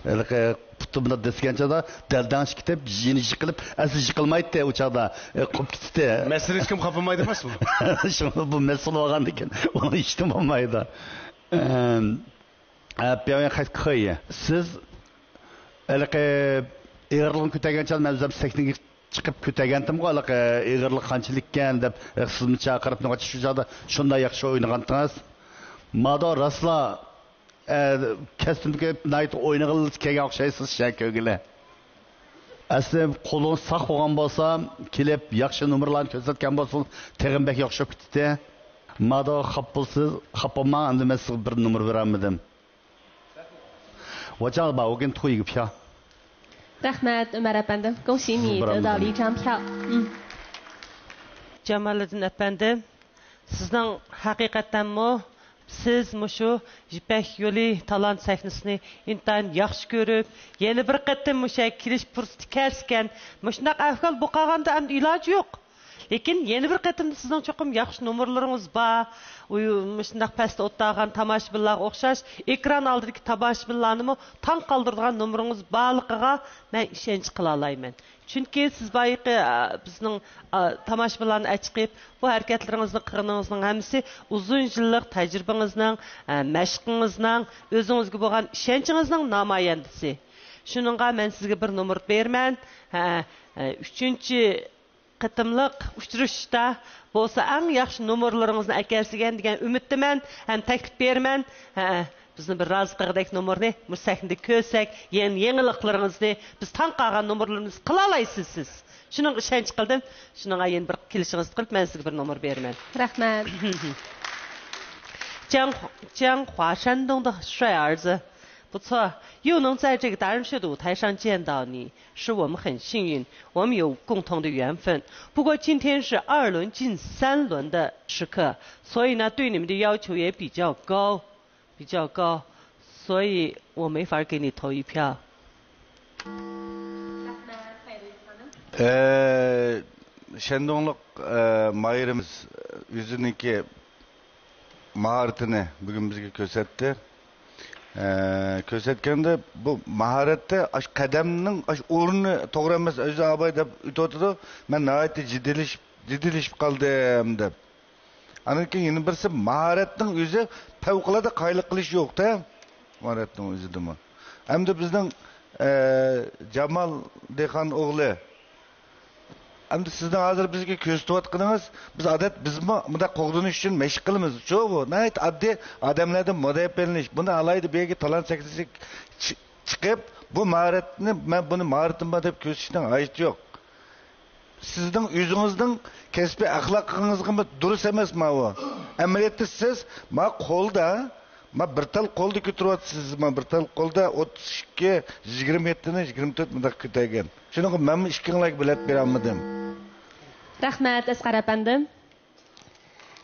？ھېلىقى پۇتۇمدا دەسكەن چاغدا دەلدەڭشىپ كېتىپ، يېنى يىقىلىپ، ئەسلى يىقىلمايتتى ئۇ چاغدا، ئە، قوپۇپ كېتىتتى. مەسىلىدىن كىم خاپىمايدۇ ئەمەسمۇ؟ شۇڭا بۇ مەسىلە بولغاندىكىن ئۇنىڭ ھېچنېمە بولمايدۇ. ئەم، ئە، بياۋيەن خەيت خېيى. سىز ھېلىقى ئېغىرلىقنى كۆتەرگەن چاغدا مەن ئۆزۈم سەھنىگە چىقىپ كۆتەرگەنتىمغۇ، ھېلىقى ئېغىرلىق قانچىلىككەن دەپ، سىزمۇ چاقىرىپ، شۇ چاغدا شۇنداق ياخشى ئوينىغانتىڭىز. مادو راسلا ئە، كەستىن كۆپ ناھايىتى ئوينىغىلى كەلگەن ئوخشايسىز، شەن كۆرگىلى. ئەسلى قولىڭىز ساق بولغان بولسا، كېلىپ ياخشى نومۇرلارنى كۆرسەتكەن بولسىڭىز، تېخىمۇ بەك ياخشى بولۇپ كېتىتتى. مادو خاپا بولسىز، خاپا بولماڭ، ئەمدى مەن سىزگە بىر نومۇر بېرەلمىدىم. 我叫宝，我给你吐一个票。 رەھمەت، ئۆمەر ئەپەندىم. 恭喜你得到了一张票。 جامالىدىن ئەپەندىم، سىزنىڭ ھەقىقەتەنمۇ، سىز مۇشۇ يىپەك يولى تالانت سەھنىسىنى ئىنتايىن ياخشى كۆرۈپ، يەنە بىر قېتىم مۇشۇ يەرگە كېلىش پۇرسىتى كەلسىكەن، مۇشۇنداق ئەھۋال بولۇپ قالغاندا ئەمدى ئىلاجى يوق. لېكىن يەنە بىر قېتىمدا سىزنىڭ چوقۇم ياخشى نومۇرلىرىڭىز بار. ئۇ مۇشۇنداق پەستە ئولتۇرغان تاماشىبىنلارغا ئوخشاش، ئېكران ئالدىدىكى تاماشىبىنلارنىمۇ تاڭ قالدۇرىدىغان نومۇرىڭىز بارلىقىغا مەن ئىشەنچ قىلالايمەن. چۈنكى سىز بايىقى، ئا، بىزنىڭ، ئا، تاماشىبىنلارنى ئەچىقىپ، بۇ ھەرىكەتلىرىڭىزنى، قىلغىنىڭىزنىڭ ھەممىسى ئۇزۇن يىللىق تەجرىبىڭىزنىڭ، ئە، مەشقىڭىزنىڭ، ئۆزىڭىزگە بولغان ئىشەنچىڭىزنىڭ نامايەندىسى. شۇنىڭغا مەن سىزگە بىر نومۇر بېرىمەن. ھە، ئە، ئۈچىنچى قېتىملىق ئۇچرىشىشتا بولسا ئەڭ ياخشى نومۇرلىرىڭىزنى ئەكەلسىگەن دېگەن ئۈمىدتىمەن ھەم تەكلىپ بېرىمەن. ھە، بىزنى بىر رازى قىلغۇدەك نومۇرنى مۇشۇ سەھنىدە كۆرسەك، يېڭى، يېڭىلىقلىرىڭىزنى، بىز تاڭ قالغان نومۇرلىرىمىزنى قىلالايسىز سىز. شۇنىڭغا ئىشەنچ قىلدىم. شۇنىڭغا يەنە بىر كېلىشىڭىزنى قىلىپ، مەن سىزگە بىر نومۇر بېرىمەن. رەھمەت. 江، 江华，山东的帅儿子。不错，又能在这个达人秀的舞台上见到你，使我们很幸运，我们有共同的缘分。不过今天是二轮进三轮的时刻，所以呢，对你们的要求也比较高，比较高，所以我没法给你投一票。 ئە، شەندۇڭلۇق، ئە، ماھىرىمىز ئۆزىنىڭكى ماھارىتىنى بۈگۈن بىزگە كۆرسەتتى. ئە، كۆرسەتكەندە بۇ ماھارەتتە ئاشۇ قەدەمنىڭ ئاشۇ ئورنى توغرا ئەمەس، ئۆزى ئاباي دەپ ئۆتۈۋاتىدۇ. مەن ناھايىتى جىددىيلىشىپ، جىددىيلىشىپ قالدىم دەپ. ئاندىن كېيىن يەنە بىرسى ماھارەتنىڭ ئۆزى پەۋقۇلئاددە قايىل قىلىش يوق-تە. ماھارەتنىڭ ئۆزىدىمۇ. ئەمدى بىزنىڭ، ئە، جامال دېھقان ئوغلى. ئەمدى سىزنىڭ ھازىر بىزگە كۆرسىتىۋاتقىنىڭىز، بىز ئادەت، بىزمۇ مۇنداق قوغدىنىش ئۈچۈن مەشىق قىلىمىز. شۇ بۇ. ناھايىتى ئاددىي ئادەملەردىن مۇداپىئەلىنىش. بۇنى ئالاھىدە بۇ يەرگە تالانت سەھنىسىگە چى-، چىقىپ، بۇ ماھارەتنى مەن بۇنى ماھارىتىم بار دەپ كۆرسىتىشنىڭ ھاجىتى يوق. سىزنىڭ ئۆزىڭىزنىڭ كەسپىي ئەخلاقىڭىزغىمۇ دۇرۇس ئەمەس ماۋۇ. ئەمەلىيەتتە سىز ما قولدا، ما بىر تال قولدا كۆتۈرۈۋاتىسىز، ما بىر تال قولدا ئوتتۇز ئىككى، يىگىرمە يەتتىنى، يىگىرمە تۆت مۇنداق كۆتەرگەن. شۇنىڭغا مەنمۇ ئىككىڭلارغا بېلەت بېرەلمىدىم. رەھمەت، ئەسقەر ئەپەندىم.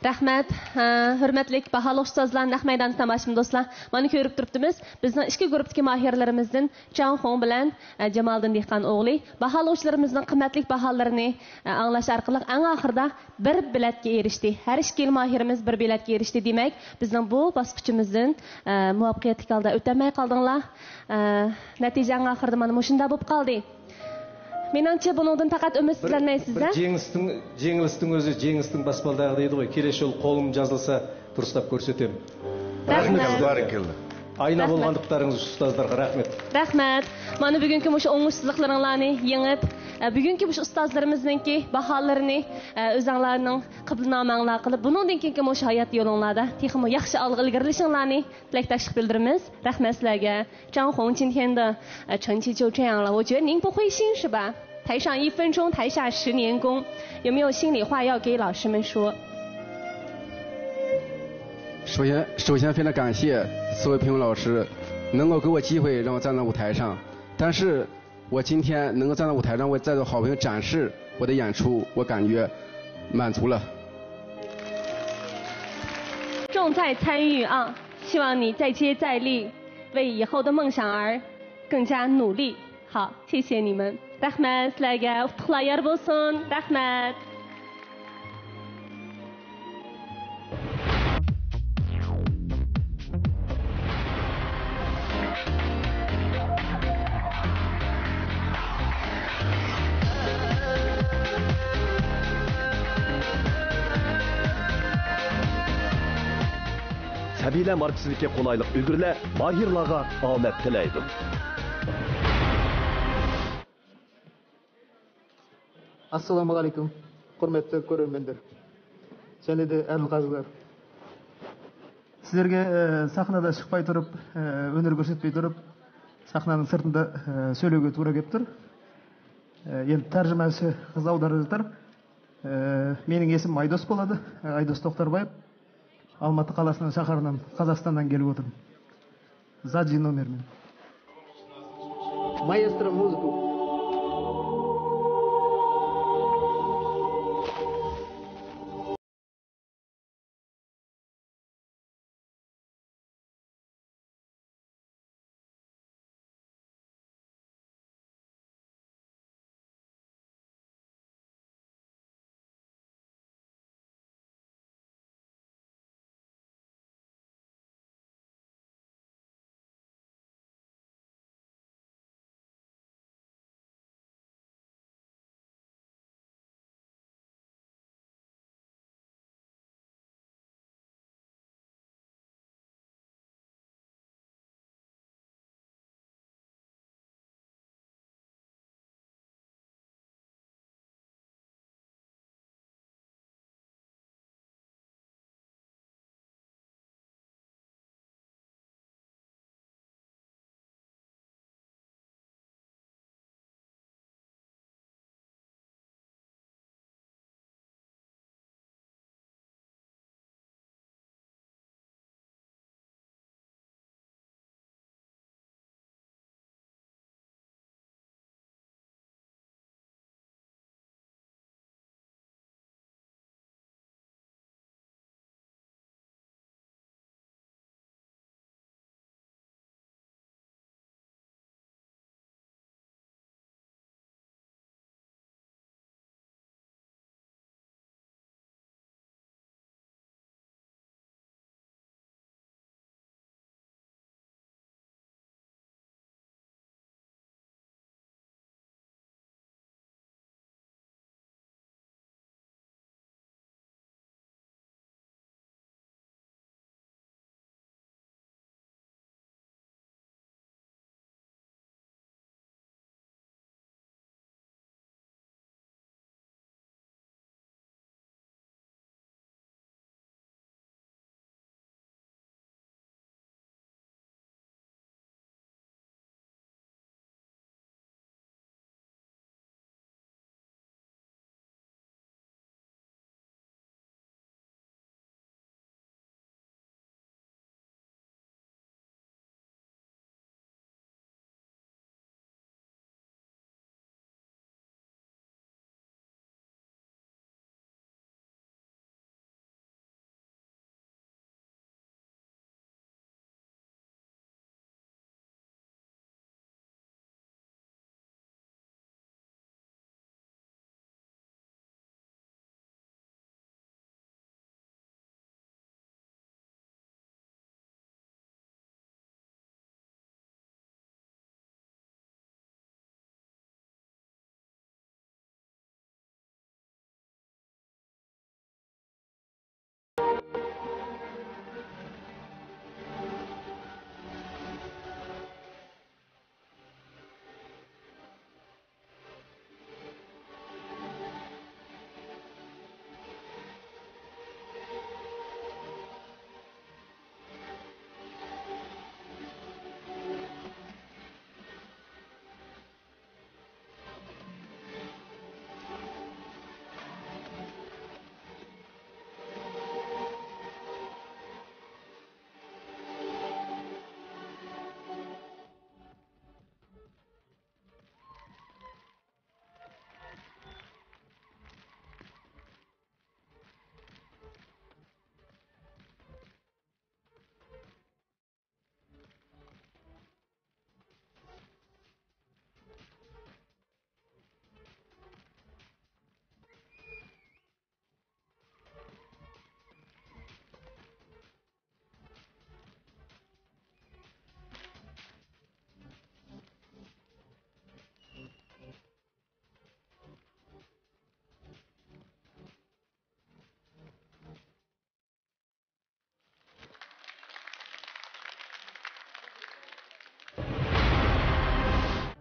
رەھمەت، ھە، ھۆرمەتلىك باھالىق ئۇستازلار، نەق مەيداندىكى تاماشىبىن دوستلار. مانا كۆرۈپ تۇرۇپتىمىز، بىزنىڭ ئىككى گۇرۇپپىدىكى ماھىرلىرىمىزدىن جاڭ خۇڭ بىلەن، ئە، جامالىدىن دېھقان ئوغلى باھالىغۇچىلىرىمىزنىڭ قىممەتلىك باھالىرىنى، ئە، ئاڭلاش ئارقىلىق ئەڭ ئاخىرىدا بىر بېلەتكە ئېرىشتى. ھەر ئىككىلا ماھىرىمىز بىر بېلەتكە ئېرىشتى. دېمەك، بىزنىڭ بۇ باسقۇچىمىزدىن، ئە، مۇۋەپپەقىيەتلىك ھالدا ئۆتەلمەي قالدىڭلار. ئە، نەتىجە ئەڭ ئاخىرىدا مانا مۇشۇنداق بولۇپ قالدى. مېنىڭچە، بۇنىڭدىن پەقەت ئۈمىدسىزلەنمەيسىز، بىر ھە؟ جېڭىستىڭ، جېڭىلىستىڭ ئۆزى جېڭىستىڭ باسپالداغى دەيدىغۇ، كېلىشىۋال قولۇم جازلىسا دۇرۇسلاپ كۆرسىتىم. رەھمەت. بارىكاللا. ئاينا رەھمەت. بولغان ئۇستازلارغا رەھمەت. رەھمەت. مانا بۈگۈنكى مۇشۇ ئوڭۇشسىزلىقلىرىڭلارنى يېڭىپ، ئە، بۈگۈنكى مۇشۇ ئۇستازلىرىمىزنىڭكى باھالىرىنى، ئە، ئۆزەڭلارنىڭ قىبلىنامەڭلار قىلىپ، بۇنىڭدىن كېيىنكى مۇشۇ ھايات يولۇڭلاردا تېخىمۇ ياخشى ئالغا ئىلگىرىلىشىڭلارنى تىلەكداشلىق بىلدۈرىمىز. رەھمەت سىلەرگە. 张红今天的，呃，成绩就这样了，我觉得您不灰心是吧？台上一分钟，台下十年功，有没有心里话要给老师们说？首先，首先非常感谢四位评委老师能够给我机会让我站在舞台上，但是我今天能够站在舞台上，为在座好朋友展示我的演出，我感觉满足了。重在参与啊，希望你再接再厉，为以后的梦想而更加努力。ھا، چېچەنىمەن. رەھمەت سىلەرگە، ئۇتۇقلار يار بولسۇن. رەھمەت. سەبىيلەر ماركىسىدىكى قولايلىق ئۈگرىلەر ماھىرلارغا ئامەت تىلەيدۇ. ئەسسالامۇ ئەلەيكۇم، ھۆرمەتلىك كۆرۈرمەنلەر، سەنئىدە ئەزىز قازىلار. سىلەرگە، ئە، سەھنىدە چىقماي تۇرۇپ، ئە، ھۈنەر كۆرسەتمەي تۇرۇپ، سەھنىنىڭ سىرتىدا، ئە، سۆلەۋگە توغرا كەپتۇر. ئە، يەنە تەرجىمەسى قىز ئاۋدارىدۇر. ئە، مېنىڭ ئېسىم ئايدوس بولىدۇ. ئە، ئايدوس توختاربايېۋ. ئالماتى قالاسىنىڭ شاخارىدىن، قازاقىستاندىن كېلىپ ئولتۇردۇم. زاجى نومېر مېنىڭ. مايسترو مۇزىكا.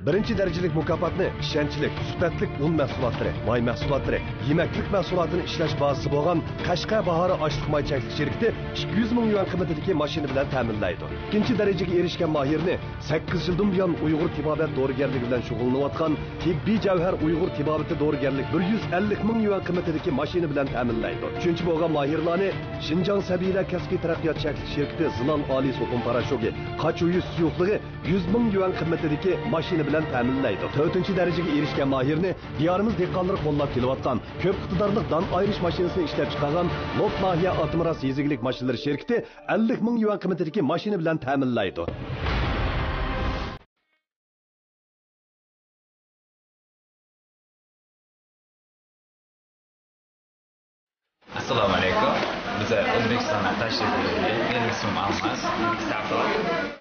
بىرىنچى دەرىجىلىك مۇكاپاتنى ئىشەنچلىك، سۈپەتلىك ئۇن مەھسۇلاتلىرى، ماي مەھسۇلاتلىرى، يېمەكلىك مەھسۇلاتىنى ئىشلەش بازىسى بولغان قەشقەر باھارى ئاشلىق ماي چەكلىك شىركىتى ئىككى يۈز مىڭ يۈەن قىممىتىدىكى ماشىنا بىلەن تەمىنلەيدۇ. ئىككىنچى دەرىجىگە ئېرىشكەن ماھىرنى سەككىز يىلدىن بۇيان ئۇيغۇر تېبابەت دورىگەرلىكى بىلەن شۇغۇللىنىۋاتقان تېببىي جەۋھەر ئۇيغۇر تېبابىتى دورىگەرلىك بىر يۈز ئەللىك مىڭ يۈەن قىممىتىدىكى ماشىنا بىلەن تەمىنلەيدۇ. ئۈچىنچى بولغان ماھىرلارنى شىنجاڭ سەبىيلەر كەسپىي تەرەققىيات چەكلىك شىركىتى زىلال ئالىي سوپۇن پاراشوكى، قاچۇيۈز سۇيۇقلۇقى يۈز مىڭ يۈەن قىممىتىدىكى ماشىنا بىلەن تەمىنلەيدۇ. تۆتىنچى دەرىجىگە ئېرىشكەن ماھىرنى دىيارىمىز دېھقانلىرى قوللاپ كېلىۋاتقان كۆپ ئىقتىدارلىق دان ئايرىش ماشىنىسىنى ئىشلەپچىقارغان لوپ ناھىيە ئاتمىراس يېزا ئىگىلىك ماشىنىلىرى شىركىتى ئەللىك مىڭ يۈەن قىممىتىدىكى ماشىنا بىلەن تەمىنلەيدۇ. ئەسسالامۇ ئەلەيكۇم. بىز ئۆزبېكىستانغا تەشرىپ بۇيرۇدۇق. مېنىڭ ئىسمىم ئالماس. ئەستەغپۇرۇللا.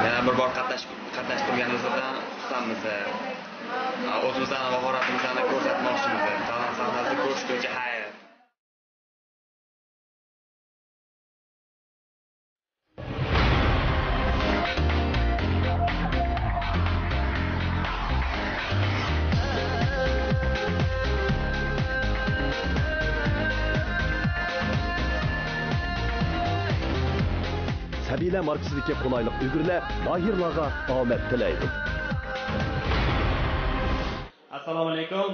يەنە بىر بار قاتناش-، قاتناشتۇرغىنىڭىزدىن قۇتلانمىز. ئۆزىمىزنىڭ ماھارىتىمىزنى كۆرسەتمەكچىمىز. تالانت ساھنىسىدا كۆرۈشكۈچە خەير. سەبىيلەر ماركىسىدىكى قولايلىق ئۈگرىلەر ماھىرلارغا ئامەت تىلەيدۇ. ئەسسالامۇ ئەلەيكۇم.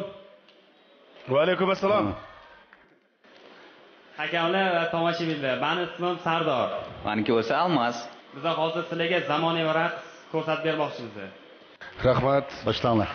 ۋەئەلەيكۇم ئەسسالام. ئاكاملار ۋە تاماشىبىنلار، مېنىڭ ئىسمىم ساردار. مېنىڭكى بولسا ئالماس. بىز ھازىر سىلەرگە زامانىۋى رەقس كۆرسەتىپ بەرمەكچىمىز. رەھمەت، باشلاڭلار.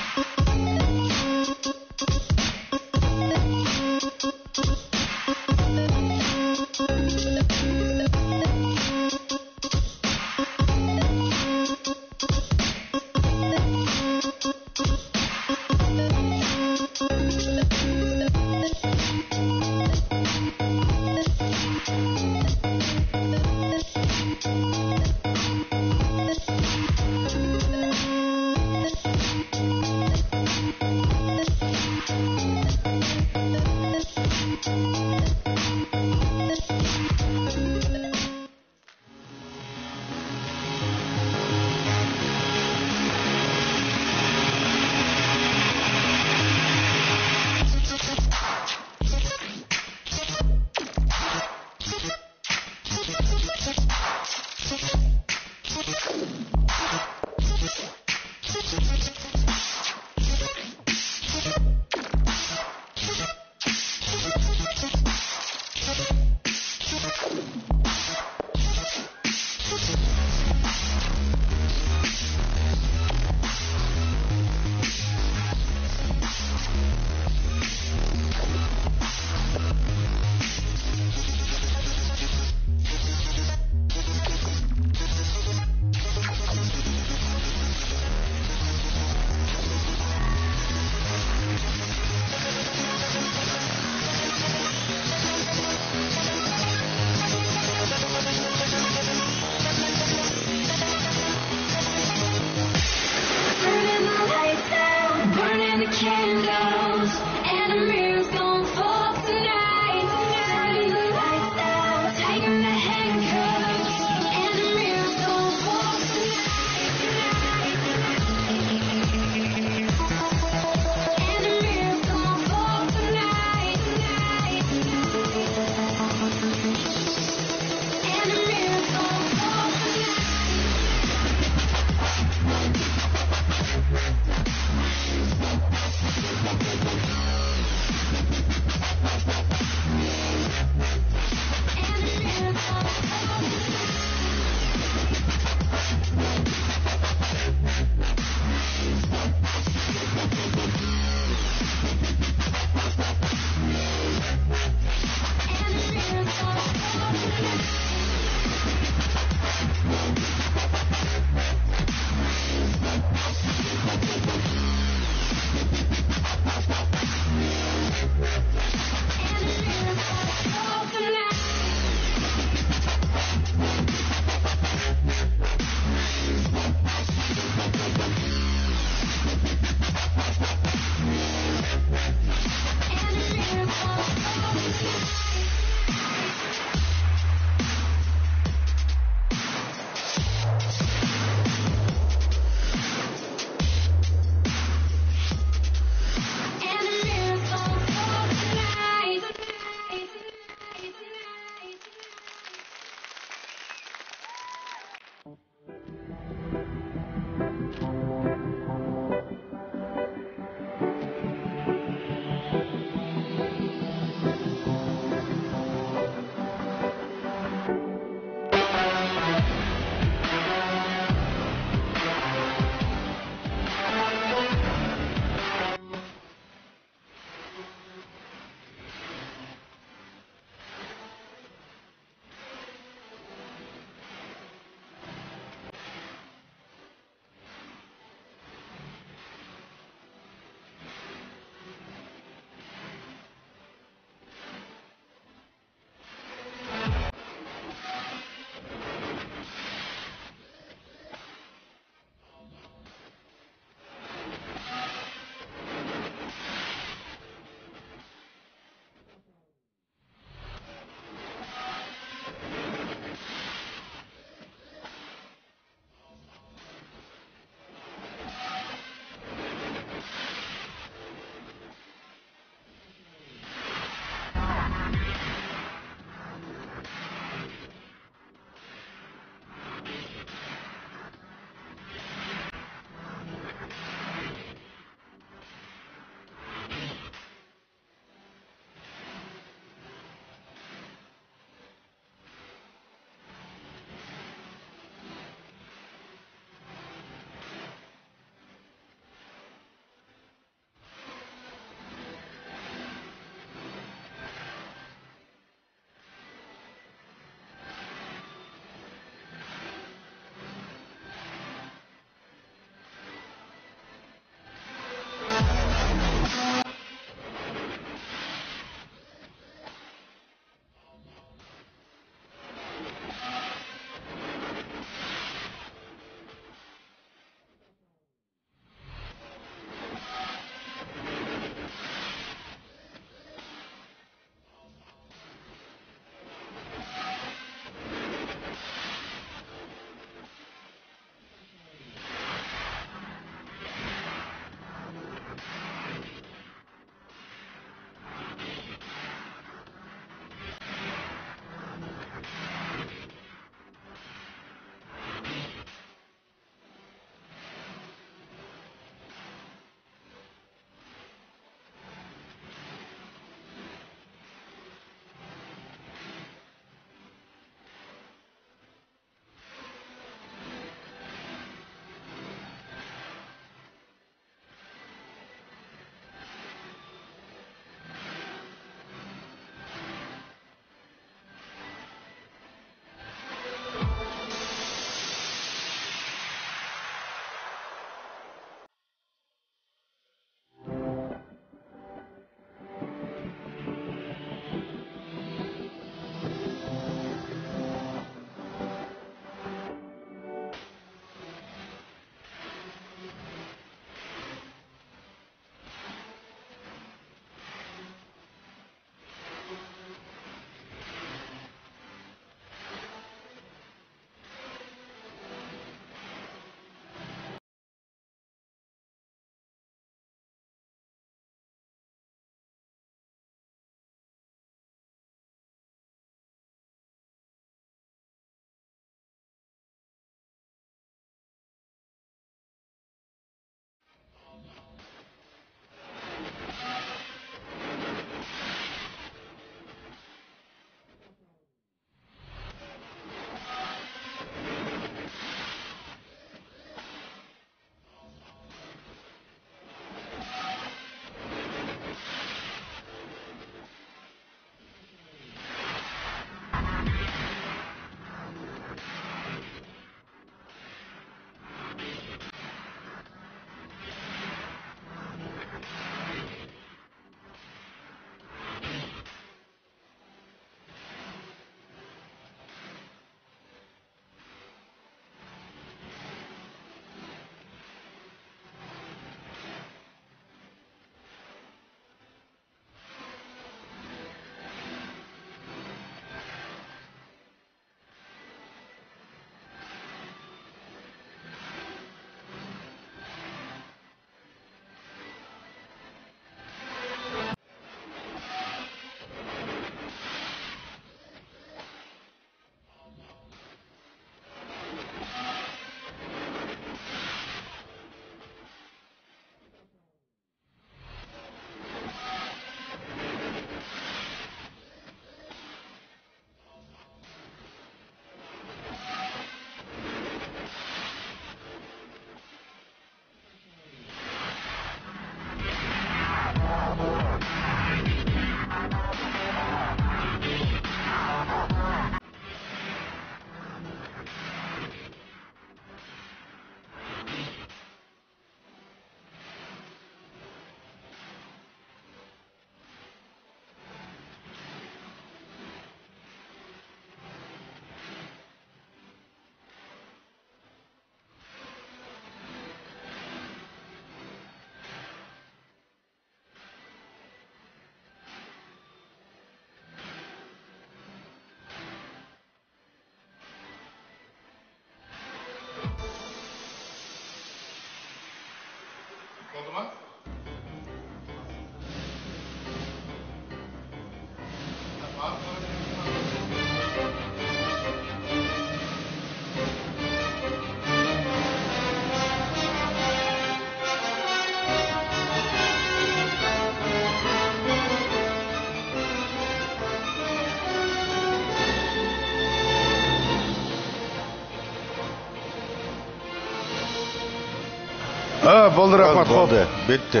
ھە، بولدى، رەھمەت، خوپ. بولدى، بىتتى.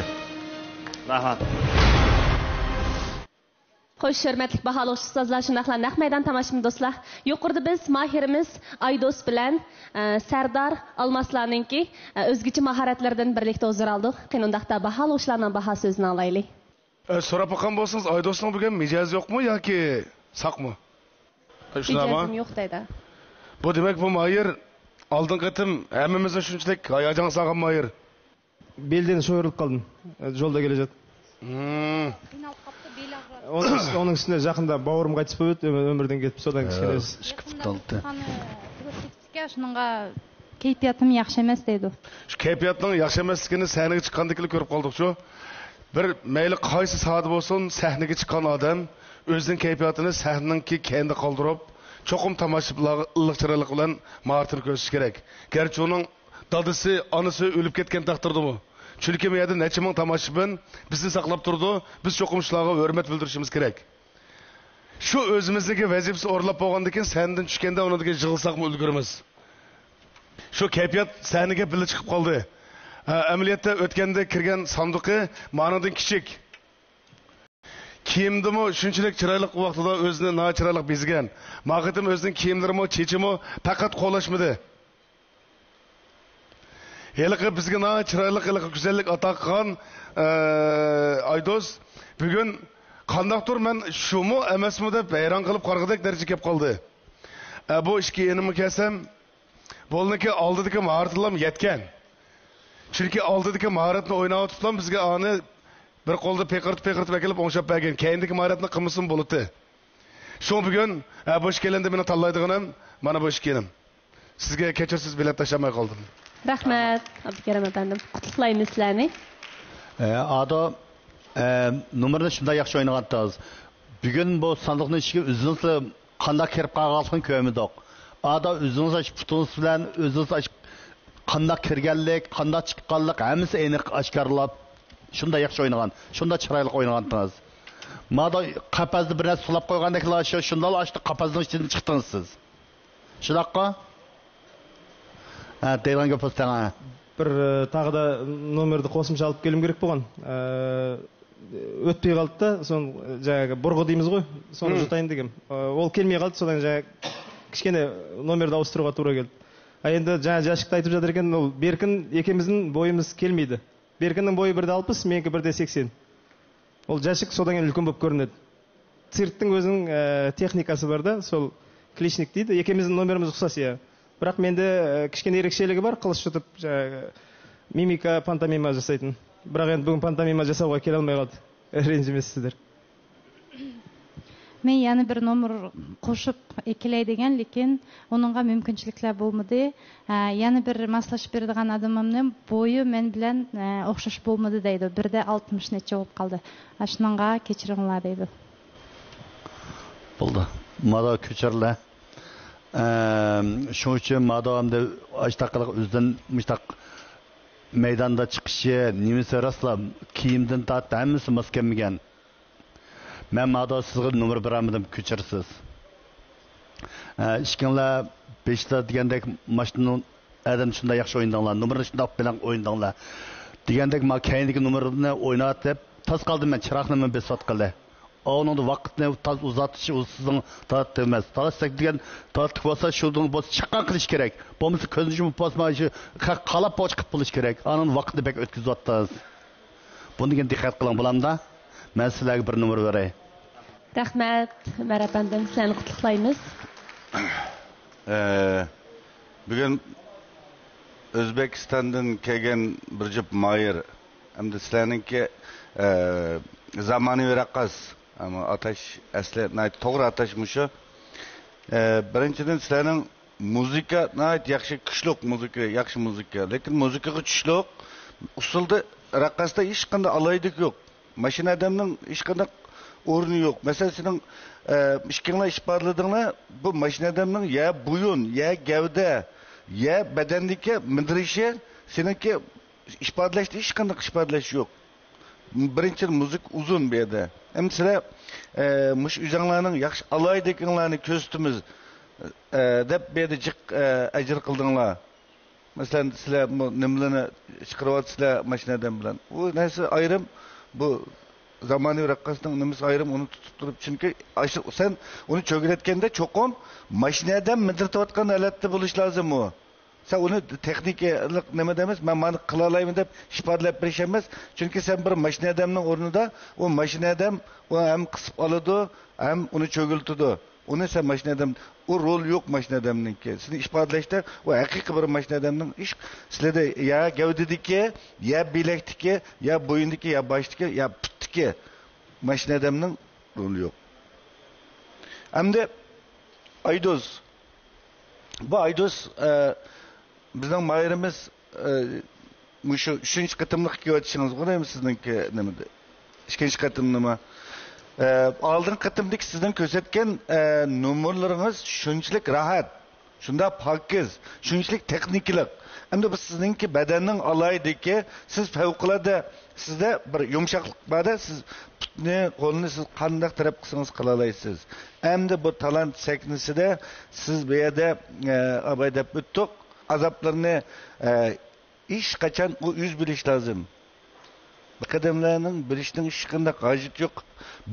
رەھمەت. خوش، ھۆرمەتلىك باھالىغۇچى ئۇستازلار، شۇنداقلا نەق مەيدان تاماشىبىن دوستلار. يۇقىرىدا بىز ماھىرىمىز ئايدوس بىلەن، ئە، سەردار ئالماسلارنىڭكى، ئە، ئۆزگىچە ماھارەتلىرىدىن بىرلىكتە ھۇزۇر ئالدۇق. قېنى ئۇنداقتا باھالىغۇچىلارنىڭ باھا سۆزىنى ئاڭلايلى. ئە، سوراپ باققان بولسىڭىز، ئايدوسنىڭ بۈگۈن مىجەزى يوقمۇ ياكى ساقمۇ؟ شۇنداقمۇ؟ مىجەزىم يوق دەيدۇ. بۇ دېمەك، بۇ ماھىر ئالدىنقى قېتىم ھەممىمىزنى شۇنچىلىك ھاياجانغا سالغان ماھىر. Belden soyurulup kaldım. Yolda geleceğim. Hmm. Onun, onun üstüne yakında bavurım kaçıp öldü, ömür- ömürden gidip sonradan kişiler. ئىككى پۇت ئالتە. شۇنىڭغا كەيپىياتىم ياخشى ئەمەس دەيدۇ. شۇ كەيپىياتنىڭ ياخشى ئەمەسلىكىنى سەھنىگە چىققاندىن كېيىن كۆرۈپ قالدۇقچۇ. بىر مەيلى قايسى ساھەدە بولسۇن، سەھنىگە چىققان ئادەم ئۆزىنىڭ كەيپىياتىنى سەھنىنىڭكى كەينىدە قالدۇرۇپ، چوقۇم تاماشىبىنلارغا ئىللىق چىرايلىق بىلەن ماھارىتىنى كۆرسىتىشى كېرەك. گەرچە ئۇنىڭ دادىسى، ئانىسى ئۆلۈپ كەتكەن تەقدىردىمۇ. چۈنكى بۇ يەردە نەچچە مىڭ تاماشىبىن بىزنى ساقلاپ تۇرىدۇ، بىز چوقۇم شۇلارغا ھۆرمەت بىلدۈرۈشىمىز كېرەك. شۇ ئۆزىمىزنىڭكى ۋەزىپىسى ئورۇنلاپ بولغاندىن كېيىن سەھنىدىن چۈشكەندە ئۇنىڭدىن كېيىن يىغلىساقمۇ ئۈلگۈرىمىز. شۇ كەيپىيات سەھنىگە بىللە چىقىپ قالدى. ھە، ئەمەلىيەتتە ئۆتكەندە كىرگەن ساندۇقى مانىڭدىن كىچىك. كىيىمدىمۇ شۇنچىلىك چىرايلىق، ۋاقتىدا ئۆزىنى ناھايىتى چىرايلىق بېزىگەن. ماقېتىم ئۆزىنىڭ كىيىملىرىمۇ، چېچىمۇ پەقەت قولاشمىدى. ھېلىقى بىزگە ناھايىتى چىرايلىق، ھېلىقى گۈزەللىك ئاتا قىلغان، ئە، ئايدوس بۈگۈن قانداقتۇر مەن شۇمۇ ئەمەسمۇ دەپ ھەيران قېلىپ قارىغۇدەك دەرىجىگە كەپ قالدى. ئە، بۇ ئىككى ئىنىمغا كەلسەم، بۇلارنىڭكى ئالدىدىكى ماھارىتىلام يەتكەن. چۈنكى ئالدىدىكى ماھارەتنى ئويناۋېتىپلا بىزگە ئانى بىر قولدا پىقىرتىپ-پىقىرتىپ ئەكېلىپ ئوڭشاپ بەرگەن. كەينىدىكى ماھارەتنى قىلمىسىمۇ بولاتتى. شۇڭا بۈگۈن، ھە، بۇ ئىككىيلەندە مېنىڭ تاللايدىغىنىم مانا بۇ ئىككىيلەن. سىزگە كەچۈرسىز، بېلەت تاشلىماي قالدىم. رەھمەت، ئابدۇكېرىم ئەپەندىم. قۇتلۇقلايمىز سىلەرنى. ئە، ئادا، ئە، نومۇرنى شۇنداق ياخشى ئوينىغانتىڭىز. بۈگۈن بۇ ساندۇقنىڭ ئىچىگە ئۆزىڭىزلا قانداق كىرىپ قالغانلىقىنى كۆرمىدۇق. ئادا ئۆزىڭىز ئاشۇ پۇتىڭىز بىلەن ئۆزىڭىز ئاشۇ قانداق كىرگەنلىك، قانداق چىققانلىق ھەممىسى ئېنىق ئاشكارىلاپ، شۇنداق ياخشى ئوينىغان، شۇنداق چىرايلىق ئوينىغانتىڭىز. مادا قەپەستە بىر نەرسە سۇلاپ قويغاندەكلا شۇ، شۇنداقلا ئاشۇ قەپەسنىڭ ئىچىدىن چىقتىڭىز سىز. شۇنداققۇ؟ ھە، دەيدىغان گەپ بولسا دەڭ. Bir e, tағы da nomerdi қосымша алып келуім керек болған. Ee, өтпей қалды да, соны жаңағы бұрғы дейміз ғой, соны Hı. Jutayın дегем. Ee, ол келмей қалды, содан жаңағы кішкене номерді ауыстыруға тура келді. А енді жаңа жәшікті айтып жатыр екен, ол Беркін екеуміздің бойымыз келмейді. Беркіннің бойы бір де алпыс, менікі бір де сексен. Ол жәшік содан кейін үлкен болып көрінеді. Цирктің өзінің ә, техникасы бар да, сол кличник дейді. Екеуміздің номеріміз ұқсас, иә. Бірақ менде ә, кішкене ерекшелігі бар, қылыш жұтып, жаңағы мимика, пантомима жасайтын. Бірақ енді бүгін пантомима жасауға келе алмай қалды. Ренжімессіздер. Men yana bir nomer qo'shib eklay degan, lekin uningga mumkinchiliklar bo'lmadi. Ha, yana bir maslashib beradigan odamimni bo'yi men bilan, e, o'xshash bo'lmadi deydi. Birda oltmish necha bo'lib qoldi. Ha, shuningga kechiringlar deydi. بولدى. مادا كۆچۈرلە. ئەم، شۇنىڭ ئۈچۈن مادا ئەمدى ئاشتاق قىلىق ئۆزىدىن مۇشتاق مەيداندا چىقىشى، نېمىسى راسلا كىيىمدىن تارتىپ ھەممىسى ماس كەلمىگەن. مەن مادا سىزگە نومۇر بېرەلمىدىم، كۆچۈرىسىز. ئە، ئىككىڭلار بېشىدا دېگەندەك ماشىنىنىڭ ئادەم شۇنداق ياخشى ئوينىدىڭلار، نومۇرنى شۇنداق بىلەن ئوينىدىڭلار. دېگەندەك ما كەينىدىكى نومۇرنى ئويناۋېتىپ تاس قالدىم مەن، چىراغنىمۇ بېسىۋاتقىلى. ئاۋۇنىڭدا ۋاقىتنى تاز ئۇزارتىش، ئۇ سىزنىڭ تارتىقى ئەمەس. تارتىش دېگەن تارتىق بولسا، شۇدىن بولسا چاققان قىلىش كېرەك. بولمىسا كۆزنى يۇمۇپ بولسا، مانا شۇ قالاپ بولغۇچە قىلىپ بولۇش كېرەك. ئانىڭ ۋاقتىنى بەك ئۆتكۈزۈۋاتىسىز. بۇنىڭدىن كېيىن دىققەت قىلىڭ، بولامدا؟ مەن سىلەرگە بىر نومۇر بېرەي. رەھمەت، ئۆمەر ئەپەندىم، سىلەرنى قۇتلۇقلايمىز. ئە، بۈگۈن ئۆزبېكىستاندىن كەلگەن بىر جۈپ ماھىر، ئەمدى سىلەرنىڭكى، ئە، زامانىۋى رەققاس، ئەمما ئاتاش ئەسلى ناھايىتى توغرا ئاتاش مۇشۇ. ئە، بىرىنچىدىن، سىلەرنىڭ مۇزىكا ناھايىتى ياخشى، كۈچلۈك مۇزىكا، ياخشى مۇزىكا. لېكىن مۇزىكىغا چۈشلۈك، ئۇسسۇلدا، رەققاستا ھېچقانداق ئالاھىدىلىك يوق. ماشىنا ئادەمنىڭ ھېچقانداق ئورنى يوق. مەسىلەن، سېنىڭ، ئە، ئىككىڭلار ئىپادىلىدىڭلار، بۇ ماشىنا ئادەمنىڭ يا بويۇن، يا گەۋدە، يا بەدەندىكى مىدىرىشى، سېنىڭكى ئىپادىلەشتە ھېچقانداق ئىپادىلەش يوق. بىرىنچىدىن، مۇزىكا ئۇزۇن بۇ يەردە. ئەمدى سىلەر، ئە، مۇشۇ ئۆزۈڭلارنىڭ ياخشى ئالاھىدىلىكىڭلارنى كۆرسىتىمىز، ئە، دەپ بۇ يەردە جىق، ئە، ئەجىر قىلدىڭلار. مەسىلەن، سىلەر بۇ نېمىلەرنى چىقىرىۋاتىسىلەر ماشىنا ئادەم بىلەن. ئۇ نەرسە ئايرىم، بۇ زامانىۋى رەققاسنىڭ نېمىسى ئايرىم، ئۇنى تۇتۇپ تۇرۇپ. چۈنكى ئاشۇ سەن ئۇنى چۆگىلەتكەندە چوقۇم ماشىنا ئادەم مىدىرلىتىۋاتقان ھالەتتە بولۇش لازىم ئۇ. سەن ئۇنى تېخنىكىلىق نېمە دەيمىز، مەن مانا قىلالايمەن دەپ ئىپادىلەپ بېرىش ئەمەس. چۈنكى سەن بىر ماشىنا ئادەمنىڭ ئورنىدا، ئۇ ماشىنا ئادەم ئۇ ھەم قىسىپ ئالىدۇ، ھەم ئۇنى چۆگىلىتىدۇ. ئۇنى سەن ماشىنا ئادەم، ئۇ رول يوق ماشىنا ئادەمنىڭكى. سېنى ئىپادىلەشتە ئۇ ھەقىقىي بىر ماشىنا ئادەمنىڭ ئىش سىلىدە يا گەۋدىدىكى، يا بىلەكتىكى، يا بويۇندىكى، يا باشتىكى، يا پۇتتىكى ماشىنا ئادەمنىڭ رولى يوق. ئەمدى ئايدۇز. بۇ ئايدۇز، ئە، بىزنىڭ ماھىرىمىز، ئە، مۇشۇ ئۈچىنچى قېتىملىق كېلىۋېتىشىڭىزغۇ دەيمىز سىزنىڭكى نېمىدە؟ ئىككىنچى قېتىمنىمۇ؟ ئە، ئالدىنقى قېتىمدىكى سىزنىڭ كۆرسەتكەن، ئە، نومۇرلىرىڭىز شۇنچىلىك راھەت، شۇنداق پاكىز، شۇنچىلىك تېخنىكىلىق. ئەمدى بۇ سىزنىڭكى بەدەننىڭ ئالاھىدىلىكى، سىز پەۋقۇلئاددە، سىزدە بىر يۇمشاقلىق بار-دە، سىز پۇتنى، قولنى سىز قانداق تەرەپ قىلسىڭىز قىلالايسىز. ئەمدى بۇ تالانت سەھنىسىدە سىز بۇ يەردە، ئە، ئاباي دەپ ئۆتتۇق، ئازابلىرىنى، ئە، ھېچقاچان ئۇ ئۆزى بىلىش لازىم. بۇ قەدەملەرنىڭ بىلىشنىڭ ھېچقانداق ھاجىتى يوق.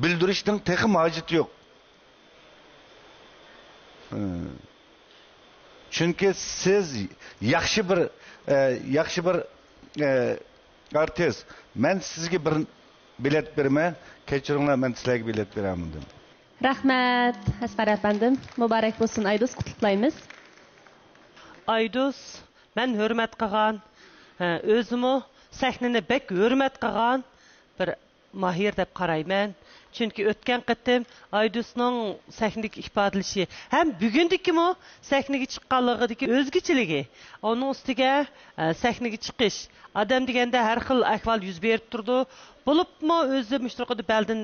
بىلدۈرۈشنىڭ تېخىمۇ ھاجىتى يوق. ھە. چۈنكى سىز ياخشى بىر، ئە، ياخشى بىر، ئە، ئارتىس. مەن سىزگە بىر بېلەت بېرىمەن. كەچۈرۈڭلار، مەن سىلەرگە بېلەت بېرەلمىدىم. رەھمەت، ئەسقەر ئەپەندىم. مۇبارەك بولسۇن، ئايدۇس، قۇتلۇقلايمىز. ئايدۇس، مەن ھۆرمەت قىلغان، ھە، ئۆزىمۇ سەھنىنى بەك ھۆرمەت قىلغان بىر ماھىر دەپ قارايمەن. چۈنكى ئۆتكەن قېتىم ئايدۇسنىڭ سەھنىدىكى ئىپادىلىشى ھەم بۈگۈندىكىمۇ سەھنىگە چىققانلىقىدىكى ئۆزگىچىلىكى، ئۇنىڭ ئۈستىگە، ئە، سەھنىگە چىقىش، ئادەم دېگەندە ھەر خىل ئەھۋال يۈز بېرىپ تۇرىدۇ. بولۇپمۇ ئۆزى مۇشۇ يەردە بىلدىن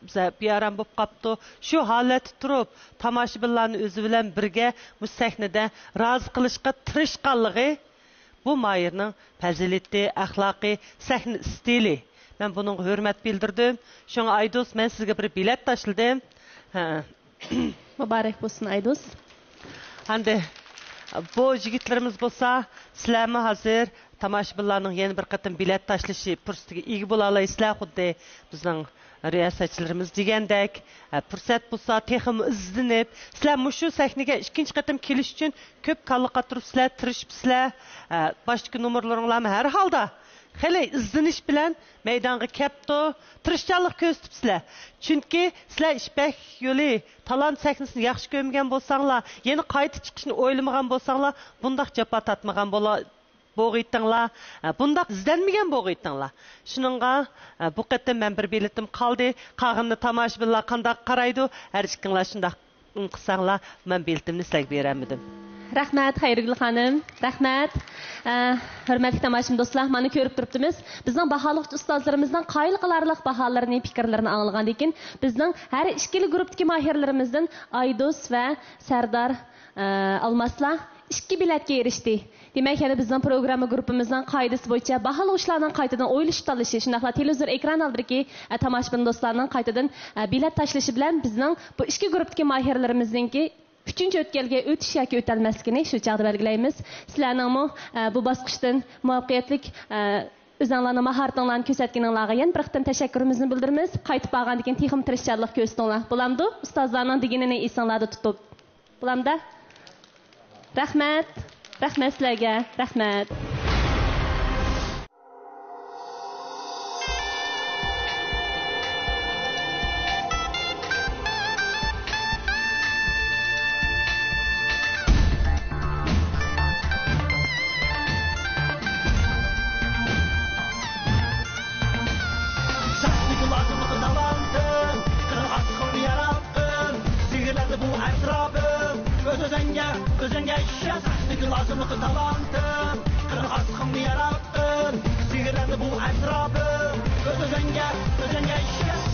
بىزە بىئارام بولۇپ قاپتۇ. شۇ ھالەتتە تۇرۇپ، تاماشىبىنلارنى ئۆزى بىلەن بىرگە مۇشۇ سەھنىدە رازى قىلىشقا تىرىشقانلىقى، بۇ ماھىرنىڭ پەزىلىتى، ئەخلاقى، سەھنە ئىستىلى. مەن بۇنىڭغا ھۆرمەت بىلدۈردۈم. شۇڭا ئايدۇس، مەن سىزگە بىر بېلەت تاشلىدىم. ھە. مۇبارەك بولسۇن، ئايدۇس. ئەمدى بۇ يىگىتلىرىمىز بولسا، سىلەرمۇ ھازىر تاماشىبىنلارنىڭ يەنە بىر قېتىم بېلەت تاشلىشى پۇرسىتىگە ئىگە بولالايسىلەر، خۇددى بىزنىڭ رىياسەتچىلىرىمىز دېگەندەك. ئە، پۇرسەت بولسا، تېخىمۇ ئىزدىنىپ، سىلەر مۇشۇ سەھنىگە ئىككىنچى قېتىم كېلىش ئۈچۈن كۆپ كاللا قاتۇرۇپسىلەر، تىرىشىپسىلەر. ئە، باشتىكى نومۇرلىرىڭلارمۇ ھەر ھالدا خېلى ئىزدىنىش بىلەن مەيدانغا كەپتۇ، تىرىشچانلىق كۆرسىتىپسىلەر. چۈنكى سىلەر يىپەك يولى تالانت سەھنىسىنى ياخشى كۆرمىگەن بولساڭلار، يەنە قايتا چىقىشنى ئويلىمىغان بولساڭلار، بۇنداق جاپا تارتمىغان بولا-، بوغىيتىڭلار، ھە، بۇنداق ئىزدەنمىگەن بوغىيتىڭلار. شۇنىڭغا، ھە، بۇ قېتىم مەن بىر بېلىتىم قالدى. قالغىنىنى تاماشىبىنلار قانداق قارايدۇ، ھەر ئىككىڭلار شۇنداق قىلساڭلار، مەن بېلىتىمنى سىلەرگە بېرەلمىدىم. رەھمەت، خەيرىگۈل خانىم. رەھمەت. ئە، ھۆرمەتلىك تاماشىبىن دوستلار، مانا كۆرۈپ تۇرۇپتىمىز. بىزنىڭ باھالىغۇچى ئۇستازلىرىمىزنىڭ قايىل قىلارلىق باھالىرىنى، پىكىرلىرىنى ئاڭلىغاندىن كېيىن، بىزنىڭ ھەر ئىككىلا گۇرۇپتىكى ماھىرلىرىمىزدىن ئايدۇس ۋە سەردار، ئە، ئالماسلار ئىككى بېلەتكە ئېرىشتى. دېمەك، يەنە بىزنىڭ پروگرامما گۇرۇپپىمىزنىڭ قائىدىسى بويىچە باھالىغۇچىلارنىڭ قايتىدىن ئويلىشىپ تاللىشى، شۇنداقلا تېلېۋىزور ئېكران ئالدىدىكى، ئە، تاماشىبىن دوستلارنىڭ قايتىدىن، ئە، بېلەت تاشلىشى بىلەن بىزنىڭ بۇ ئىككى گۇرۇپپىدىكى ماھىرلىرىمىزنىڭكى ئۈچىنچى ئۆتكەلگە ئۆتۈش ياكى ئۆتەلمەسلىكىنى شۇ چاغدا بەلگىلەيمىز. سىلەرنىڭمۇ، ئە، بۇ باسقۇچتىن مۇۋەپپەقىيەتلىك، ئە، ئۆزەڭلارنىڭ ماھارىتىڭلارنى كۆرسەتكىنىڭلارغا يەنە بىر قېتىم تەشەككۈرىمىزنى بىلدۈرىمىز. قايتىپ بارغاندىن كېيىن تېخىمۇ تىرىشچانلىق كۆرسىتىڭلار. بولامدۇ؟ ئۇستازلارنىڭ دېگىنىنى ئېسىڭلاردا تۇتۇپ. بولامدا؟ رەھمەت. رەھمەت سىلەرگە. رەھمەت. سەھنىگە لازىملىق تالانتىم، قىرىق ئاسقىڭنى ياراتتىم، زىگىرلەندى بۇ ئەتراپىم. ئۆز-ئۆزۈڭگە، ئۆزۈڭگە ئىشەن، سەھنىگە لازىملىق تالانتىم، قىرىق ئاسقىڭنى ياراتتىم، زىگىرلەندى بۇ ئەتراپىم. ئۆز-ئۆزۈڭگە، ئۆزۈڭگە ئىشەن.